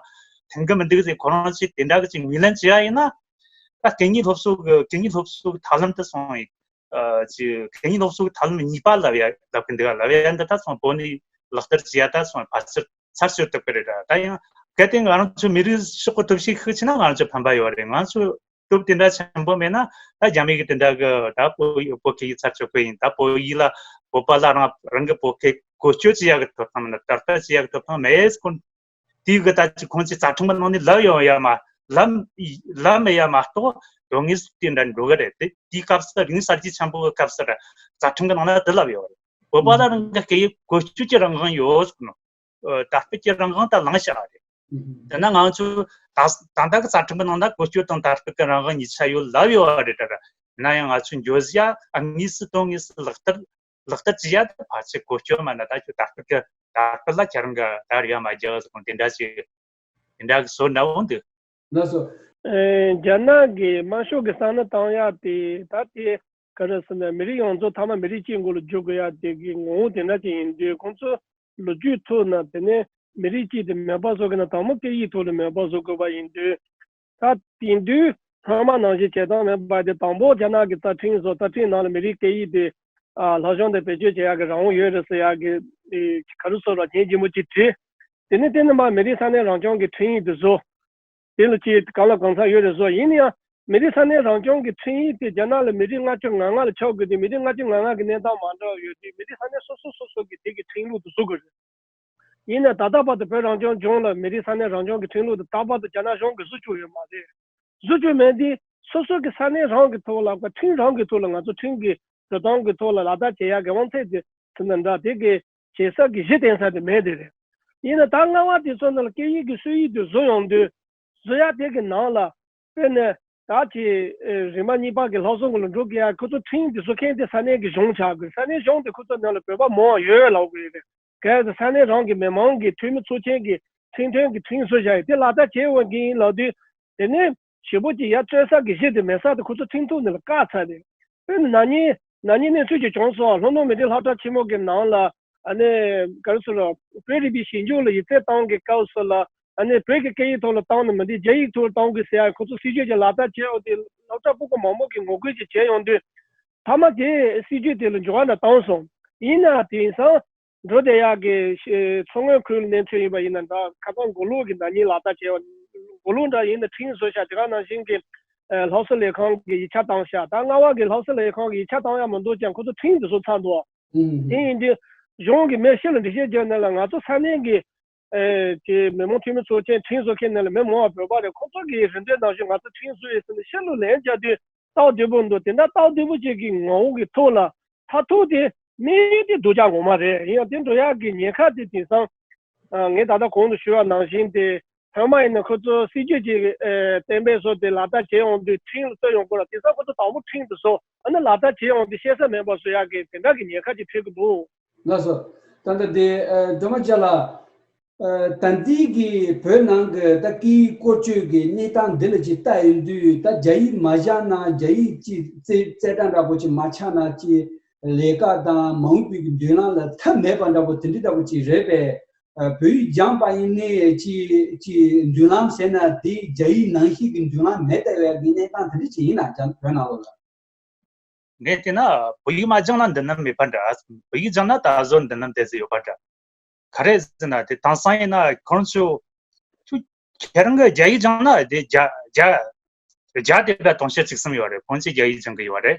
མཐུན་གི་མི་འདུག་ཟེར་ཁོ་རང་ཚོས་དེ་འདྲ་གི་ཅིག་ངོས་ལེན་བྱེད་ཡ་ཡིན་ན། ད་སྐད་གཉིས་སློབ་གསོ་གི་སྐད་གཉིས་སློབ་གསོ་གི་ཐབས་ལམ་དེ་སོང་ཡིན། ཨ་ཅིག་སྐད་གཉིས་སློབ་གསོ་གི་ཐབས་ལམ་གཉིས་པ་ལབ་ཡ་ལབ་གི་འདུག་ལབ་ཡ་འདི་ད་སོང་བོད་ནས་ལག་བསྟར་བྱེད་ཡ་ད་སོང་ཕལ་ཆེར་ཚར་གཅོད་ཐུབ་ཀྱི་རེད། ད་ད་ཡང་གལ་ཏེ་ང་རང་ཚོ་མི་རིགས་ཕྱོགས་གི་སྟོབས་ཤུགས་ཤུགས་ཆེ་ན་ང་རང་ཚོ་ཕན་པ་ཡོད་རེད། ང་ཚོ་སྟོབས་དེ་འདྲ་ཆེན་པོ་མེད་ན་ད་རྒྱ་མི་གི་དེ་འདྲ་གི་ད་བོད་བོད་སྐད་ཡིག་ཚར་གཅོད་གི་ཡིན། ད་བོད་ཡིག་ལ་བོད་པ་ལ་རང་རང་གི་བོད་སྐད་བཀོལ་སྤྱོད་བྱེད་ཡ་གི་ཐོབ་ཐང་མེད་ན་དར་སྤེལ་བྱེད་ཡ་གི་ཐོབ་ཐང་མེད་ཁོ། དེའི་གི་ད་ཅི་ཁོང་ཚོས་རྩ་ཁྲིམས་གི་ནང་ནས་ལབ་ཡོང་ཡ་མ་ལབ་ལབ་མེད་ཡ་མ་གཏོགས་དོན་དངོས་སུ་དེ་འདྲ་འགྲོ་གི་རེད། དེ་དེའི་སྐབས་སུ་རིག་གནས་གསར་བརྗེ་ཆེན་པོ་གི་སྐབས་སུ་ར་རྩ་ཁྲིམས་གི་ནང་ན་དེ་ལབ་ཡོད་རེད། བོད་པ་ལ་རང་གི་སྐད་ཡིག་བཀོལ་སྤྱོད་ཀྱི་རང་དབང་ཡོད་ཟེར་ནོ། ཨ་དར་སྤེལ་གྱི་རང་དབང་ད་བླངས་བཞག་རེད། དེ་ན་ང་ཚོས་ད་ད་ལྟ་གི་རྩ་ཁྲིམས་གི་ནང་ན་བཀོལ་སྤྱོད་དང་དར་སྤེལ་གྱི་རང་དབང་གཉིས་ཆ་ཡོད་ལབ་ཡོད་རེད། ད་ན་ཡང་ང་ཚོས་འགྱོ་ཟིག་ཡ་ཨ་དངོས་སུ་དོན་དངོས་སུ་ལག་བསྟར་ལག་བསྟར་བྱེད་ཡ་དེ་ཕལ་ཆེར་གོ་སྐྱོན་མ་ན་ད་ཁྱོད་དར་སྤེལ་གྱི་དར་སྤེལ་ལ་ཁྱེད་རང་གི་ད་རེ་ཡ་མ་རྒྱག་ཟེར་གོང་དེ་འདྲ་ཞིག་དེ་འདྲ་གི་བཟོ་འདྲ་འོང་འདུག་ལགས་སོ། ཨེ་རྒྱ་ནག་གི་དམར་ཤོག་གི་བསམ་བློ་བཏང་ཡ་དེ་ད་དེ་ ག་རེ་ཟེར་ན་མི་རིགས་ཡོངས་རྫོགས་མཐའ་མ་མི་རིགས་གཅིག་མགོ་ལ་འཇུག་དགོས་ཡ་དེ་གི་ངོ་བོ་དེ་འདྲ་ཅིག་ཡིན་དུས། ཁོང་ཚོ་ལོ་རྒྱུས་ཐོག་ན་དེ་ནས་མི་རིགས་གཅིག་དེ་མེད་པ་བཟོ་དགོས་ན་དང་པོ་སྐད་ཡིག་ཐོག་ལ་མེད་པ་བཟོ་དགོས་པ་ཡིན་དུས། ད་དེང་དུས་སྔོན་མ་ནང་བཞིན་བྱེད་སྟངས་མེད་པ་དེ། དང་པོ་རྒྱ་ནག་གི་རྩ་ཁྲིམས་སོགས། རྩ་ཁྲིམས་ནང་ལ་མི་རིགས་སྐད་ཡིག་དེ་ཨ་སློབ་སྦྱོང་དང་བེད་སྤྱོད་བྱེད་ཡག་གི་རང་དབང་ཡོད་རེད་ཟེར་ཡག་གི་ཨེ་ག་རེ་ཟེར་ར་ཉན་གཅིག་མོ་གཅིག་བྲིས། དེ་ནས་དེ་ནས་མར་མི་རིགས་ས་གནས་རང་སྐྱོང་གི་ཁྲིམས་ཡིག་དེ་བཟོ། དེ་ལ་ཅིག་གང་ལ་གང་འཚམ་ཡོད་རེད་བཟོ། ཡིན་ན་ཡང་མི་རིགས་ས་གནས་རང་སྐྱོང་གི་ཁྲིམས་ཡིག་དེ་རྒྱ་ནག་ལ་མི་རིགས་ལྔ་བཅུ་ང་ལྔ་ལ་ཆགས་དགོས་དུས། མི་རིགས་ལྔ་བཅུ་ང་ལྔ་གི་གནས་སྟངས་མ་འདྲ་བ་ཡོད་དུས། མི་རིགས་ས་གནས་སོ་སོ་སོ་སོ་གི་དེ་གི་ཁྲིམས་ལུགས་དེ་བཟོ་དགོས་རེད། ཡིན་ན་ད་ལྟ་བར་དུ་བོད་རང་སྐྱོང་ལྗོངས་ལ་མི་རིགས་ས་གནས་རང་སྐྱོང་གི་ཁྲིམས་ལུགས་དེ་ལྟག་པར་དུ་རྒྱ་ནག་གཞུང་གིས་བཟོ་བཅུག་ཡོད་མ་རེད། བཟོ་བཅུག་མེད་དུས་སོ་སོ་གི་ས་གནས་རང་གི་ཐོག་ལ། ཁྲིམས་རང་གི་ཐོག་ལ། ང་ཚོ་ཁྲིམས་ཀྱི་འགྲོ་སྟངས་ཀྱི་ཐོག་ལ་ལག་བསྟར་བྱེད་ཡག་གི་དབང་ཚད་དེ་ཟེར་ན་འདྲ། དེ་གི་བྱེད་ས་གི་གཞི་རྟེན་ས་དེ་མེད་དེ་རེད། ཡིན་ན་ད་རྔ་བ་དེ་ཚོ་ནང་ལ་སྐད་ཡིག་གི་སྲོལ་ཡིག་དེ་བཟོ་ཡོང་དུས། བཟོ་ཡག་དེ་གི་ནང་ལ་དཔེར་ན་ད་ཅིག་ཨེ་རིམ་པ་གཉིས་པ་གི་སློབ་གསོ་གི་ལ་འགྲོ་གི་ཡ། ཁོ་ཚོ་ཁྲིམས་དེ་བཟོ་མཁན་དེ་ས་གནས་ཀྱི་གཞུང་ཆགས་དགོས། ས་གནས་གཞུང་དེ་ཁོ་ཚོ་ནང་ལ་བོད་པ་མང་བ་ཡོད་ལབ་དགོས་ཡོད་རེད། གལ་ཏེ་ས་གནས་རང་གི་མི་མང་གི་འཐུས་མི་ཚོགས་ཆེན་གྱི་ཁྲིམས་མཐུན་གྱི་ཁྲིམས་བཟོ་བཞག་ཡོད་དེ་ལག་བསྟར་བྱེད་འོས་ཀྱི་ཡིན་ལབ་དུས། དེ་ནས་ཞེ་པོ་ཅིག་ཡར་བཙོན་ས་གི་གཞི་དེ་མེད་ས་དེ་ཁོ་ཚོ་ཁྲིམས་ཐོག་ནས་ལ་བཀག་ཚར་རེད། དཔེར་ན་ན་ནིང་ན་ནིང་གནས་ཚུལ་ཅིག་བྱུང་སོང་། ལྷོ་ནུབ་མི་རིགས་སློབ་གྲྭ་ཆེན་མོ་གི་ནང་ལ་ཨ་ནི་ག་རེ་ཟེར་ར། བོད་རིག་པའི་ཞིབ་འཇུག་ལ་ཡིག་ཚད་གཏོང་གི་སྐབས་སུ་ལ་ཨ་ནི་བོད་ཀྱི་སྐད་ཡིག་ཐོག་ལ་གཏོང་ནི་མི་འདུག་རྒྱ་ཡིག་ཐོག་ལ་གཏོང་དགོས་ཟེར་ཡ། ཁོ་ཚོ་སྲིད་ཇུས་ཅིག་ལག་བསྟར་བྱས་ཡོང་དུས། སློབ་གྲྭ་སྤུ་གུ་མང་པོ་གིས་ངོ་རྒོལ་ཅིག་བྱས་ཡོང་དུས། མཐའ་མ་དེ་སྲིད་ཇུས་དེ་ལ་འགྱུར་བ་འདྲ་བཏང་སོང་། ཡིན་ན་དེང་སང་འགྲོ་བསྡད་ཡག་གི་ཤེ་མཚོ་སྔོན་ཁུལ་གནས་ཚུལ་ཡིན་པ་ཡིན་ན་འདྲ། ཁ་སང་མགོ་ལོག་གི་ན་ནིང་ལག་བསྟར་བྱས་པ། མགོ་ལོག་འདྲ་ཡིན་ན་ཁྲིམས་བཟོས་ཤག་དེ་ག་ནང་བཞིན་གྱི་ཨ་སློབ་གསོ་ལས་ཁང་གི་ཡིག་ཆ་བཏང་ཤག་ད་རྔ་བ་གི་སློབ་གསོ་ལས་ཁང་གི་ཡིག་ཆ་བཏང་ཡག་མི་འདུག་ཀྱང་ཁོ་ཚོ་ཁྲིམས་དེ་བཟོ་ཚར་འདུག་དེ་ཡིན་དུས་གཞུང་གི་མི་ཕྱི་ལ་འགྲེལ་བཤད་བརྒྱབ་ནས་ལ། ང་ཚོ་ས་གནས་ཀྱི་ཨེ་ཀྱི་མི་མང་འཐུས་མི་ཚོགས་ཆེན་ཁྲིམས་བཟོ་མཁན་ནང་ལ་མི་མང་བ་བོད་པ་རེད། ཁོ་ཚོ་གིས་རེ་འདུན་ནང་བཞིན་ང་ཚོ་ཁྲིམས་བཟོ་ཡོད་ཟེར་ནས་ཕྱི་ལ་ལན་རྒྱག་དུས་སྟབས་བདེ་པོ་འདུག་དེ་འདྲ་སྟབས་བདེ་པོ་ཅིག་གི་ངོ་བོ་གི་ཐོག་ལ་མཐར་ཐུག་དེ་དམིགས་ཡུལ་དེ་སྡུག་ཅག་ངོ་མ་རེད། ཡིན་ཡང་དེ་འགྲོ་ཡག་གི་ཉེན་ཁ་དེ་དེང་སང་ཨ་ངས་ད་ལྟ་གོང་དུ་ཞུས་པ་ནང་བཞིན་དེ། སྔོན་མ་ཡིན་ན་ཁོ་ཚོ་སྲིད་ཇུས་ཀྱི་ཨེ་གཏན་འབེབས་སོགས་དེ་ལག་བསྟར་བྱེད་ཡོང་དུས་ཁྲིམས་ལ་བསྟར་ཡོང་དགོས་ལ། དེང་སང་ཁོ་ཚོ་དང་པོ་ཁྲིམས་དེ་བཟོ། ཨ་ནི་ལག་བསྟར་བྱེད་ཡོང་དུས་བཤད་ས་མེད་པ་བཟོ་ཡག་གི་དེ་འདྲ་གི་ཉེན་ཁ་ཅིག་འཕྲད་ཀྱི་འདུག་ལགས་སོ། ད་ལྟ་དེ་ཨ་སྒྲོལ་མ་རྒྱལ་ལགས། ཨ་ད་ལྟའི་གི་བོད་ནང་གི་ད་སྐད་ཡིག་བཀོལ་སྤྱོད་ཀྱི་གནས་སྟངས་འདི་ལ་ཅིག་ལྟ་ཡོང་དུས། ད་རྒྱ་ཡིག་མ་སྦྱངས་ན་རྒྱ་ཡིག་ཅིག་རྩེ་རྩེ་གྲ་འདྲ་པོ་ཅིག་མ་ཆགས་ན་ཅིག་ལས་ཀ་དང་མ་འོངས་པའི་གི་མདུན་ལམ་ལ་ཐབས་མེད་པ་འདྲ་པོ་དེ་འདྲ་འདྲ་པོ་ཅིག་རེད་པས། ཨ་བོད་ཡིག་སྦྱངས་པ་ཡིན་ནའི་ཅིག་ཅིག་མདུན་ལམ་ཟེར་ན་དེ་རྒྱ་ཡིག་ནང་བཞིན་གྱི་མདུན་ལམ་མེད་ལྟ་བའི་གི་གནས་སྟངས་དེ་འདྲ་ཅིག་ཡིན་ན། བོད་ནང་ལོགས་ལ། ངས་བལྟས་ན་བོད་ཡིག་མ་སྦྱངས་ན་མདུན་ལམ་མེད་པ་འདྲ། བོད་ཡིག་སྦྱངས་ན་ད་གཟོད་མདུན་ལམ་དེ་ཚོ་ཡོད་པ་འདྲ། ག་རེ་ཟེར་ན་དེ་དེང་སང་ཡིན་ན་ཁོང་ཚོ་ཁྱོད་ཁྱེད་རང་གི་རྒྱ་ཡིག་སྦྱངས་ན་དེ་རྒྱ་རྒྱ་རྒྱ་དེ་འདྲ་དུང་ཕྱུར་བཅུ་གསུམ་ཡོད་རེད། ཁོང་ཚོས་རྒྱ་ཡིག་སྦྱང་གི་ཡོད་རེད།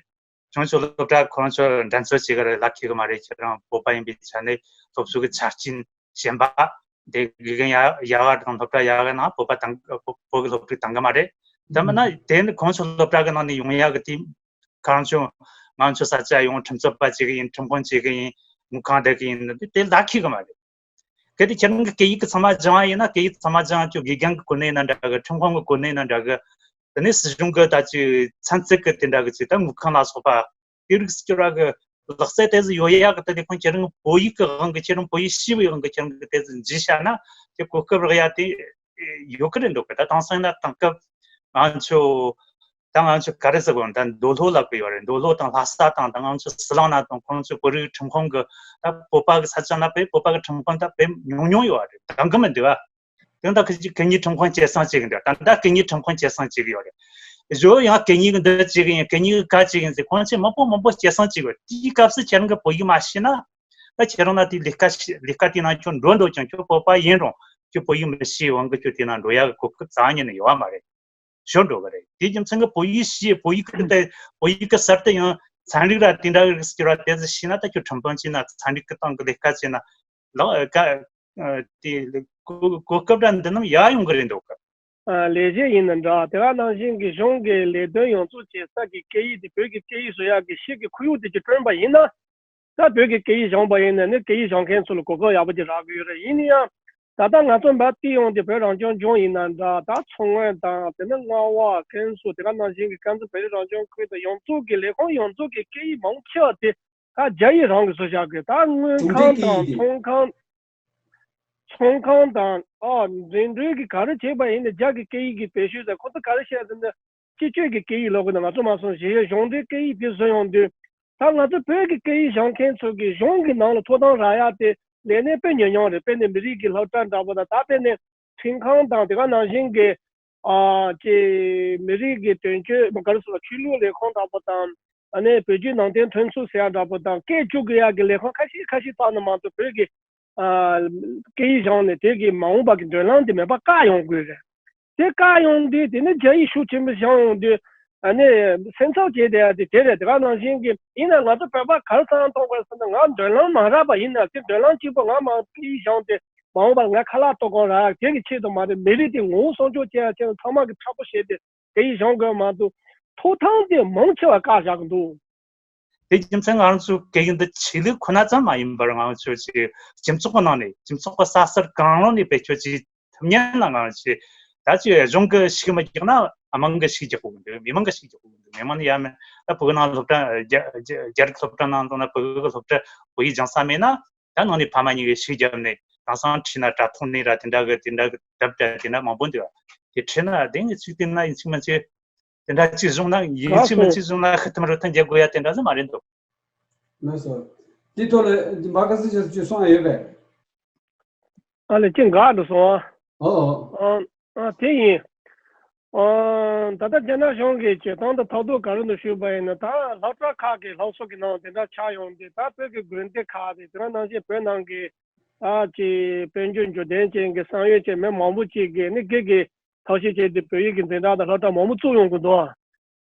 ཁྱོད་ཚོ་སློབ་གྲྭ་ཁོང་ཚོ་འགྲན་རྩོད་བྱེད་གི་རེད། ལབ་ཁྱད་གི་མ་རེད། ཁྱེད་རང་བོད་པ་ཡིན་པའི་ཆ་ནས་སློབ་གསོ་གི་ཆ་རྐྱེན་ཞན་པ་དེ། དགེ་རྒན་ཡག་ཡག་ག་དང་སློབ་གྲྭ་ཡག་ག་ནང་བོད་པ་དང་བོད་བོད་ཀྱི་སློབ་ཕྲུག་བཏང་གི་མ་རེད། ད་མིན་ན་དེ་ནི་ཁོང་ཚོ་སློབ་གྲྭ་གི་ནང་ནས་ཡོང་ཡག་གི་དེ་གང་བྱུང་ང་ཚོ་ས་ཆ་ཡོང་ཁྲིམས་རྩོད་པ་བྱེད་གི་ཡིན། ཁྲིམས་ཁང་བྱེད་གི་ཡིན། དངུལ་ཁང་བསྡད་གི་ཡིན། དེ་ལབ་ཁྱད་གི་མ་རེད། གལ་ཏེ་ཁྱེད་རང་གི་སྐད་ཡིག་གི་ཚང་མ་སྦྱངས་པ་ཡིན་ན། སྐད་ཡིག་ཚང་མ་སྦྱངས་ཁྱོད་དགེ་རྒན་གི་གོ་གནས་ཡིན་ན་འདྲ་གི། ཁྲིམས་ཁང་གི་གོ་གནས་ཡིན་ན་འདྲ་གི། དེ་ནས་སྲིད་གཞུང་གི་ད་ཅིག་ཚན་རྩལ་གི་དེ་འདྲ་གི་ཅིག་ད་དངུལ་ཁང་ལ་སོགས་པ་དེ་རིགས་སུ་གྱུར་བ་གི་ལག་རྩལ་དེ་ཚོ་ཡོད་ཡག་གི། ད་དེ་ཁོང་ཁྱེད་རང་བོད་ཡིག་གི་དབང་གིས། ཁྱེད་རང་བོད་ཡིག་ཤེས་པའི་དབང་གིས་ཁྱེད་རང་གི་དེ་ཚོ་འཇུས་བཞག་ན་དེ་གོ་སྐབས་རག་ཡག་དེ་ཡོད་གི་རེད་འདུག་གི། ད་དེང་སང་ཡིན་ན་དེང་སྐབས་ང་ཚོ་ད་ང་ཚོ་ག་རེ་ཟེར་དགོས། ད་མདོ་ལྷོ་ལབ་གི་ཡོད་རེད། མདོ་ལྷོ་དང་ལྷ་ས་དང་། ད་ང་ཚོ་ཟི་ལིང་ན་དང་ཁོང་ཚོ་བོད་རིགས་ཁྲིམས་ཁང་གི། ད་བོད་པ་གི་ས་ཆ་ན་བོད་བོད་པ་གི་ཁྲིམས་ཁང་ད་དཔེ་ཉུང་ཉུང་ཡོད་རེད། འདང་གི་མི་འདུག་ཨ། དེ་ད་གི་གད་སྙིགས་ཁྲིམས་ཁང་སྐྱེད་སྲིང་བྱེད་གི་འདུག་ད་ད་གད་སྙིགས་ཁྲིམས་ཁང་སྐྱེད་སྲིང་བྱེད་གི་ཡོད་རེད། གཞོན་ཡང་གད་སྙིགས་འདི་བྱེད་གི་ཡིན། གད་སྙིགས་ག་བྱེད་གི་ཡིན་ཟེར། ཁོང་ཚོས་མང་པོ་མང་པོ་སྐྱེད་སྲིང་བྱེད་གི་ཡོད། དེའི་སྐབས་སུ་ཁྱེད་རང་གི་བོད་ཡིག་མ་ཤེས་ན། ད་ཁྱེད་རང་ན་དེ་ལས་ཀ་ཤེས། ལས་ཀ་དེ་ནང་ཁྱོད་འགྲོ་འགྲོ་ཀྱང་ཁྱོད་བོད་པ་ཡིན་རུང་ཁྱོད་བོད་ཡིག་མི་ཤེས་དབང་གིས་ཁྱོད་དེ་ནང་འགྲོ་ཡག་གི་གོ་སྐབས་རྩ་བ་ཉིད་ནས་ཡོད་པ་མ་རེད། ཤོར་འགྲོ་གི་རེད། དེའི་རྒྱུ་མཚན་གྱིས་བོད་ཡིག་ཤེས། བོད་ཡིག་གི་དེ་བོད་ཡིག་གི་ཟུར་དུ་ཡང་ཚན་རིག་ར་དེ་འདྲ་གི་སྐྱོར་བ་དེ་ཚོ་ཤེས་ན། ད་ཁྱོད་ཁྲིམས་དཔོན་བྱས་ན། ཚན་རིག་གི་སྟེང་གི་ལས་ཀ་བྱས་ན་ལགས་ཀ་དེ་གོ་གོ་སྐབས་འདྲ་འདི་རྣམས་ཡར་ཡོང་གི་རེད་འདུག་ག་ཨ་ལས་བྱེད་ཡིན་ན་འདྲ། དེ་ག་ནང་བཞིན་གྱི་གཞུང་གི་ལས་དོན་ཡོངས་རྫོགས་བྱེད་ས་གི་སྐད་ཡིག་དེ། བོད་ཀྱི་སྐད་ཡིག་བཟོ་ཡག་གི་གཞི་གི་ཁོར་ཡུག་དེ་ཅིག་བསྐྲུན་པ་ཡིན་ན། ད་བོད་ཀྱི་སྐད་ཡིག་སྦྱངས་པ་ཡིན་ན་ནི་སྐད་ཡིག་སྦྱང་མཁན་ཚོ་ལ་གོ་སྐབས་ཡག་པོ་ཅིག་རག་གི་ཡོད་རེད། ཡིན་ན་ཡང་ད་ལྟ་ང་ཚོ་འབའ་བལྟས་ཡོང་དུས་བོད་རང་སྐྱོང་ལྗོངས་ཡིན་ན་འདྲ། ད་མཚོ་སྔོན་དང་། དེ་ནས་རྔ་བ། ཀན་སུའུ། དེ་ག་ནང་བཞིན་གྱི་ཀན་སུའུ་བོད་རིགས་རང་སྐྱོང་ཁུལ་དང་། ཡོངས་རྫོགས་ཀྱི་ལས་ཁུངས་ཡོངས་རྫོགས་ཀྱི་སྐད་ཡིག་མང་ཆེ་བ་དེ་ད་རྒྱ་ཡིག་རང་གིས་བཟོས་བཞག་གི། ད་དངུལ་ཁང་དང་ཚོང་ཁང་། ཚོང་ཁང་དང་ཨ་འགྲིམ་འགྲུལ་གྱི་ག་རེ་བྱེད་པ་ཡིན་ན་རྒྱ་གི་སྐད་ཡིག་གིས་བེད་སྤྱོད་བྱས། ཁོ་ཚོ་ག་རེ་བཤད་ཟེར་ན། སྤྱི་སྤྱོད་ཀྱི་སྐད་ཡིག་ལབ་དགོས་ན། ང་ཚོ་མ་སོང་གཞན་ཡང་གཞུང་འབྲེལ་སྐད་ཡིག་དེ་བཟོ་ཡོང་དུས། ད་ང་ཚོ་བོད་ཀྱི་སྐད་ཡིག་སྦྱང་མཁན་ཚོ་གིས་གཞུང་གི་ནང་ལ་ཐོབ་ཐང་རག་ཡ་དེ་ལས་གནས་དཔེ་ཉུང་ཉུང་རེད། དཔེར་ན་མི་རིགས་ཀྱི་སློབ་གྲྭ་འདྲ་པོ་དང་། ད་དཔེར་ན་ཁྲིམས་ཁང་དང་དེ་ག་ནང་བཞིན་གྱི། ཨ་ཅེ་མི་རིགས་ཀྱི་དོན་གཅོད་མ་ག་རེ་ཟེར་བ། ཆོས་ལུགས་ལས་ཁུངས་འདྲ་པོ་དང་། ཨ་ནི་བོད་བརྒྱུད་ནང་བསྟན་མཐུན་ཚོགས་ཟེར་ཡ་འདྲ་པོ་དང་། སྐད་བཅུག་དགོས་ཡ་གི་ལས་ཁུངས་ཁ་ཤས་ཁ་ཤས་ཙམ་ན་མ་གཏོགས། བོད་ཀྱི་ཨ་སྐད་ཡིག་སྦྱངས་ནས་དེ་གི་མ་འོངས་པ་གི་མདུན་ལམ་དེ་མེད་པ་བཀག་ཡོང་དགོས་རེད། དེ་བཀག་ཡོང་དུས་དེ་ནི་རྒྱ་ཡིག་ཤུགས་ཆེན་པོ་སྦྱང་ཡོང་དུས། ཨ་ནི་སེམས་འཚབ་བྱས་བསྡད་ཡ་དེ་དེ་རེད། དེ་ག་ནང་བཞིན་གྱི་ཡིན་ན། ང་ཚོ་བོད་པ་ག་རེ་བསམ་བློ་གཏོང་དགོས་ཟེར་ན། ང་མདུན་ལམ་མ་རག་པ་ཡིན་ན། དེ་མདུན་ལམ་གཅིག་པོ་ང་མ་སྐད་ཡིག་སྦྱངས་ཏེ་མ་འོངས་པར་ང་ཁ་ལག་ལྟོགས་གོང་རག་ཡ་དེ་གི་ཆེད་དུ་མ་རེད། མི་རིགས་དེ་ངོ་བོ་སྲུང་སྐྱོབ་བྱེད་ཡ་ཆེད་དུ་ཚང་མ་གི་ཕྲག་པོ་བྱས་ཏེ་སྐད་ཡིག་སྦྱང་དགོས་མ་གཏོགས། ཐོབ་ཐང་དེ་མང་ཆེ་བ་བཀག་བཞག་གི་འདུག། དེ་རྒྱུ་མཚན་ང་རང་ཚོའི་སྐད་ཡིག་འདི་ཆོས་ལུགས་ཁོ་ན་ཙམ་མ་ཡིན་པར། ང་ཚོ་ཅིག་སྤྱི་ཚོགས་ཀྱི་ནང་ནས། སྤྱི་ཚོགས་ཀྱི་ས་སར་གང་རུང་ནས་བེད་སྤྱོད་བྱེད་ཐུབ་མཁན་ལ། ང་ཚོས་ད་ཅིག་གཞུང་གིས་ཤུགས་མི་རྒྱག་ན་དམངས་ཀྱིས་ཤུགས་རྒྱག་དགོས་ཀྱི་འདུག། མི་མང་གིས་ཤུགས་རྒྱག་དགོས་ཀྱི་འདུག། མི་མང་ནི་ཡ་མེད། ད་བོད་ནང་སློབ་གྲྭ། རྒྱ་རྒྱ་རྒྱ་རིགས་སློབ་གྲྭ་ནང་དུ་ན་བོད་ཀྱི་སློབ་གྲྭ་བོད་ཡིག་སྦྱང་ས་མེད་ན། ད་ནང་ནས་ཕ་མ་གཉིས་ཀས་ཤུགས་བརྒྱབ་ནས། དེང་སང་ཁྲིད་ན་དྲ་ཐོག་ནས་ར་དེ་འདྲ་གི་དེ་འདྲ་གི་དེབ་དྲ་དེ་འདྲ་མང་པོ་འདུག། དེ་ཁྲིད་ན་དེ་ངས་ཚིག་དེ་ན་ཡིན་གཅིག་མིན་གཅིག་དེ་འདྲ་གཅིག་བཟུང་ན། ཡིན་གཅིག་མིན་གཅིག་བཟུང་ན་ཤི་ཐུབ་རུ་ཐུབ་འཇལ་དགོས་ཡ་དེ་འདྲ་ཟིག་མ་རེད་འདུག། ལགས་སོ། དེ་ཐོག་ལ་མ་ག་ཚོད་ཅིག་གསུང་ཡ་ཡོད་པས། ཨ་ལས་ཅི་འགག་འགྲོ་སོང་ཨ། ཨོ་ཨོ། ཨ་ཨ་དེ་ཡིན། ཨ་ད་ལྟ་རྒྱ་ནག་གཞུང་གིས་བྱེད་སྟངས་དང་ཐོག་ཐོག་ག་རེ་འདུག་ཞུས་པ་ཡིན་ན། ད་སློབ་གྲྭ་ཁག་གི་སློབ་གསོ་གི་ནང་དེ་འདྲ་ཆགས་ཡོང་དུས། ད་བོད་ཀྱི་དགོན་སྡེ་ཁག་དེ་དེ་ག་ནང་བཞིན་བོད་ནང་གི་ད་ཅིག་དཔལ་འབྱོར་འབྱོར་ལྡན་ཅན་གྱི་བསམ་ཡོད་ཅན་མི་མང་པོ་ཅིག་གིས་ནི་སྒེར་གྱི་ཐབས་ཤེས་བྱས་ཏེ་བོད་ཡིག་གི་འཛིན་གྲྭ་དང་སློབ་གྲྭ་མང་པོ་བཙུགས་ཡོང་གི་འདུག།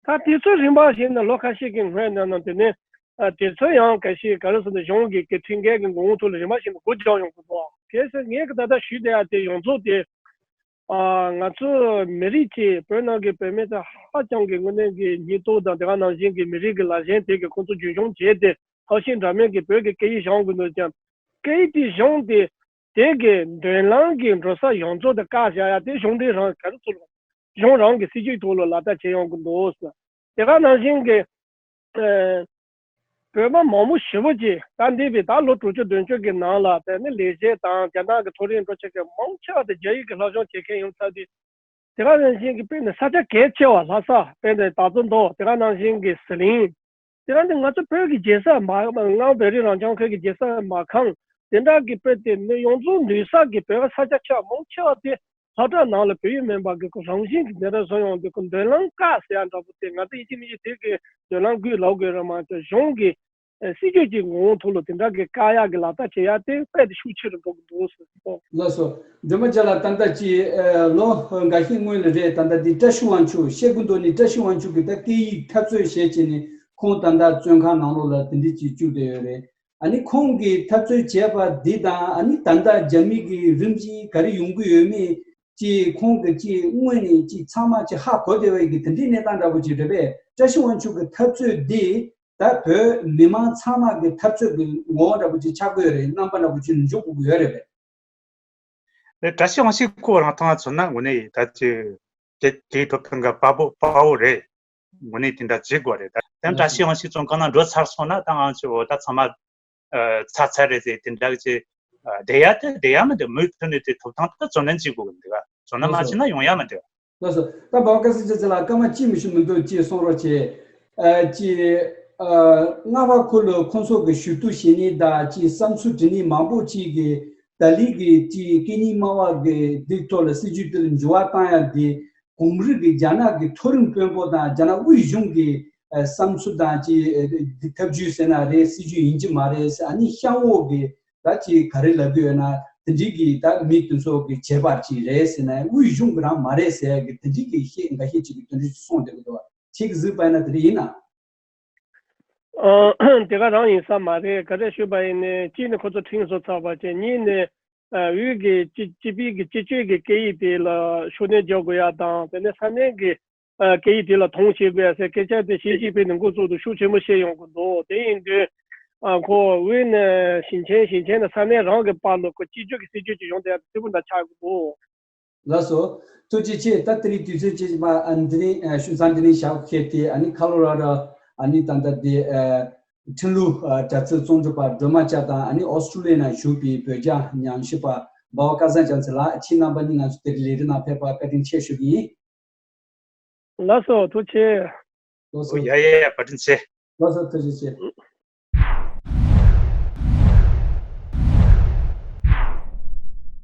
ད་དུས་ཚོད་རིམ་པ་བཞིན་དུ་ལོ་ཁ་ཤས་ཀྱི་སྔོན་ནས་ནང་དེ་ནས། ཨ་དུས་ཚོད་ཡང་གལ་སྲིད་ག་རེ་ཟེར་ན་གཞུང་གི་གི་ཁྲིམས་འགལ་གྱི་འགོ་དབང་ཐོག་ལ་རིམ་པ་བཞིན་དུ་སྒོ་རྒྱག་ཡོང་གི་འདུག། གལ་སྲིད་ངས་གི་ད་ལྟ་ཞུས་བསྡད་ཡ་དེ་ཡོངས་རྫོགས་དེ། ཨ་ང་ཚོ་མི་རིགས་ཀྱི་བོད་ནང་གི་བོད་མི་ཚོ་ཧ་ཅང་གི་དངོས་གནས་ཀྱི་སྙིང་སྟོབས་དང་། དེ་ག་ནང་བཞིན་གྱི་མི་རིགས་ཀྱི་ལ་ཞེན་དེ་གི་ཁོང་ཚོ་རྒྱུན་འཁྱོངས་བྱས་ཏེ། ཐབས་ཤེས་འདྲ་མིན་གྱི་བོད་ཀྱི་སྐད་ཡིག་སྦྱང་དགོས་འདུག་ཀྱང་། སྐད་ཡིག་དེ་སྦྱངས་ཏེ་དེ་གི་མདུན་ལམ་གྱི་འགྲོ་ས་ཡོངས་རྫོགས་དེ་བཀག་བཞག་ཡ་དེ་གཞུང་འབྲེལ་རང་ག་རེ་ཚོ་ལ། གཞུང་རང་གི་སྲིད་ཇུས་ཐོག་ལ་ལག་བསྟར་བྱེད་ཡོང་གི་འདུག་ཟེར། དེ་ག་ནང་བཞིན་གྱི་ཨ་བོད་པ་མང་པོ་ཞེ་པོ་ཅིག་ད་འདས་པའི་ད་ལོ་དྲུག་ཅུ་བདུན་ཅུ་གི་ནང་ལ། དེ་ནི་ལས་བྱེད་དང་རྒྱ་ནག་གི་མཐོ་རིམ་སློབ་ཆེན་གྱི་མང་ཆེ་བ་དེ་རྒྱ་ཡིག་གི་སློབ་སྦྱོང་བྱེད་མཁན་ཡིན་ཚར་དུས། དེ་ག་ནང་བཞིན་གྱི་དཔེར་ན་ས་ཆ་གལ་ཆེ་བ་ལྷ་ས། དཔེར་ན་སྟག་ཚང་མདོ། དེ་ག་ནང་བཞིན་གྱི་ཟི་ལིང་། དེ་ག་ནི་ང་ཚོ་བོད་ཀྱི་རྒྱལ་ས་མ། སྔར་བོད་རིགས་རང་སྐྱོང་ཁུལ་གྱི་རྒྱལ་ས་མ་ཁང་དེ་འདྲ་གི་དཔེ་དེ་ནི་ཡོངས་རྫོགས་ནུས་ས་གི་བོད་ས་ཆ་ཆ་མང་ཆེ་བ་དེ་སློབ་གྲྭ་ནང་ལ་བོད་ཡིག་མེད་པ་གི་ཁོ་རང་བཞིན་གྱི་དེ་འདྲ་བཟོ་ཡོང་དུས། ཁོ་མདུན་ལམ་བཀག་ཟེར་ཡ་འདྲ་པོ་དེ། ང་ཚོ་ཡིན་གཅིག་མིན་གཅིག་དེ་གི་མདུན་ལམ་བརྒྱུད་ལོག་དགོས་རེད་མ་གཏོགས། གཞུང་གི་ཨ་སྲིད་ཇུས་ཀྱི་ངོ་བོ་ཐོག་ལ་དེ་འདྲ་གི་བཀག་ཡག་གི་ལག་བསྟར་བྱེད་ཡག་དེ་དཔེ་དེ་ཤུགས་ཆེ་རུ་འགྲོ་གི་འདུག་ཟེར་གོ། ལགས་སོ། སྒྲོལ་མ་རྒྱལ་ལགས། ད་ལྟ་ཅིག་ཨ་ལོ་འགའ་ཤས་སྔོན་ལ་རེད། ད་ལྟ་འདི་བཀྲ་ཤིས་དབང་ཕྱུག་བཤད་དགོས་འདུག་ནི། བཀྲ་ཤིས་དབང་ཕྱུག་གིས་ད་སྐད་ཡིག་འཐབ་རྩོད་བྱས་བྱས་ནས་ཁོང་ད་ལྟ་བཙོན་ཁང་ནང་ལོགས་ལ་དེ་འདྲ་ཅིག་བཅུག་བསྡད་ཡོད་རེད། ཨ་ནི་ཁོང་གིས་འཐབ་རྩོད་བྱས་པ་འདི་དང་། ཨ་ནི་ད་ལྟ་རྒྱ་མི་གིས་རིམ་བཞིན་ག་རེ་ཡོང་གི་ཡོད་མེད་ཅིག་ཁོང་གིས་ཅིག་སྔོན་ནས་ཅིག་ཚང་མ་ཅིག་ཧ་གོ་བསྡད་པའི་གི་དེ་འདྲའི་གནས་སྟངས་འདྲ་པོ་ཅིག་རེད་པས། བཀྲ་ཤིས་དབང་ཕྱུག་གི་འཐབ་རྩོད་འདི་ད་བོད་མི་མང་ཚང་མ་གི་འཐབ་རྩོད་ཀྱི་ངོ་བོ་འདྲ་པོ་ཅིག་ཆགས་ཀྱི་ཡོད་རེད། རྣམ་པ་འདྲ་པོ་ཅིག་འཇོག་དགོས་ཀྱི་ཡོད་རེད་པས། ཨེ། བཀྲ་ཤིས་དབང་ཕྱུག་ཁོ་རང་ཐོག་མཚོན་ན་དངོས་གནས་ད་ཅི་སྐད་སྐད་ཐོབ་ཐང་གི་དཔའ་བོ་དཔའ་བོ་རེད། དངོས་གནས་དེ་འདྲ་བྱེད་དགོས་རེད། ད་ད་བཀྲ་ཤིས་དབང་ཕྱུག་བཙོན་ཁང་ནང་འགྲོ་ཚར་སོང་ན་ད་ང་ཚོ་འོ་ད་ཚང་མ་ཨ་ཚར་ཚར་རེད་ཟེར་དེ་འདྲ་ཅིག་ཨ་བསྡད་ཡ་དེ་བསྡད་ཡ་མི་འདུག། མུ་མཐུད་ནས་དེ་ཐོབ་ཐང་དེ་བརྩོན་ལེན་བྱེད་དགོས་ཀྱི་འདུག། བརྩོན་ལེན་མ་བྱས་ན་ཡོང་ཡ་མི་འདུག། ལགས་སོ། ད་འབའ་བ་དཀར་ཟས་རྒྱལ་མཚན་ལགས། སྐར་མ་གཅིག་མི་ཞིག་མི་འདུག། ཅིག་གསུང་རོགས་བྱེད། ཨ་ཅིག་ཨ་སྔ་བར་ཁུལ་ལ་ཁོང་ཚོ་གི་ཞུ་གཏུག་བྱེད་མཁན་དང་ཅིག་བསམ་ཚུལ་འབྲི་མཁན་མང་པོ་ཅིག་གིས་ད་ལན་གྱི་ཅིག་སྐད་གཉིས་སྨྲ་བ་གི་འདི་ཐོག་ལ་སྲིད་ཇུས་དེ་ལ་འགྱུར་བ་བཏང་ཡ་དེ་གོང་རིམ་གྱི་རྒྱ་ནག་གི་མཐོ་རིམ་དཔོན་པོ་དང་རྒྱ་ནག་དབུས་གཞུང་གི་ཨ་བསམ་ཚུལ་དང་ཅིག་ཨ་འདི་ཐབས་ཇུས་ཟེར་ན་རེད། སྲིད་ཇུས་ཡིན་གྱི་མ་རེད་ཟེར། ཨ་ནི་གཤམ་འོག་གི་ད་ཅིག་ག་རེ་ལབ་ཀྱི་ཡོད་ན། དེ་འདྲའི་གི་ད་མི་དེ་ཚོ་གི་བྱེད་པ་ཅིག་རེད་ཟེར་ན། དབུས་གཞུང་གི་རང་མ་རེད་ཟེར་གི་དེ་འདྲའི་གི་ཤེས་འགའ་ཤས་ཅིག་གི་དོན་འགྲུབ་ཅིག་གསུངས་བསྡད་ཀྱི་འདུག་བ། ཁྱེད་ཀྱི་གཟིགས་པ་ཡིན་ན་དེ་འདྲ་ཡིན་ན། ཨ་དེ་ག་རང་ཡིན་ས་མ་རེད། ག་རེ་ཞུས་པ་ཡིན་ནའི་གཅིག་ནི་ཁོ་ཚོ་ཁྲིམས་བཟོ་ཚར་བ་བྱས། གཉིས་ནི་ཨ་དབུས་ཀྱི་སྤྱི་སྤྱི་པའི་གི་སྤྱི་སྤྱོད་ཀྱི་སྐད་ཡིག་དེ་ལ་ཤུགས་སྣོན་རྒྱག་དགོས་ཡ་དང་། དེ་ནས་ས་གནས་ཀྱི་ཨ་སྐད་ཡིག་དེ་ལ་དོ་སྣང་བྱེད་དགོས་ཡ་ཟེར་སྐད་ཆ་དེ་ཞི་ཅིན་ཕིང་ནས་འགོ་བཙུགས་དུས་ཤུགས་ཆེན་པོ་བཤད་ཡོང་གི་འདུག། དེ་ཡིན་དུས་ཨ་ཁོ་དབུས་ནས་ཞིང་ཆེན། ཞིང་ཆེན་ནས་ས་གནས་རང་གི་བར་ལ་ཁོ་གཅིག་གྱུར་གྱི་སྲིད་ཇུས་ཅིག་ཡོང་བསྡད་ཡ་དེ་སྐུ་འདྲ་ཆགས་ཀྱི་འདུག། ལགས་སོ། ཐུགས་རྗེ་ཆེ། ད་དེ་རིང་དུས་ཚོད་ཅིག་མ་ཨ་འདི་རིང་ཨ་ཤུལ་ཙམ་འདི་རིང་བཞག་གལ་ཏེ། ཨ་ནི་ཁ་ལོ་ར་ར་ཨ་ནི་ད་ལྟ་དེ་ཨ་ཁྲིན་ལུ་ཨ་དྲ་ཚིགས་རྩོམ་སྒྲིག་པ་སྒྲོལ་མ་སྐྱབས་དང་། ཨ་ནི་ཨོ་སི་ཀྲུ་ལི་ཡ་ནང་བཞུགས་པའི་བོད་རྒྱ་ཉམས་ཞིབ་པ་འབའ་བ་སྐལ་བཟང་རྒྱལ་མཚན་ལགས། ཁྱེད་རྣམ་པ་གཉིས་ང་ཚོ་དེ་རིང་ལས་རིམ་ནང་ཕེབས་པར་བཀའ་དྲིན་ཆེ་ཞུ་གི་ཡིན། ལགས་སོ། ཐུགས་རྗེ་ཆེ། ལགས་སོ། ཡ་ཡ་ཡ། བཀའ་དྲིན་ཆེ། ལགས་སོ། ཐུགས་རྗེ་ཆེ།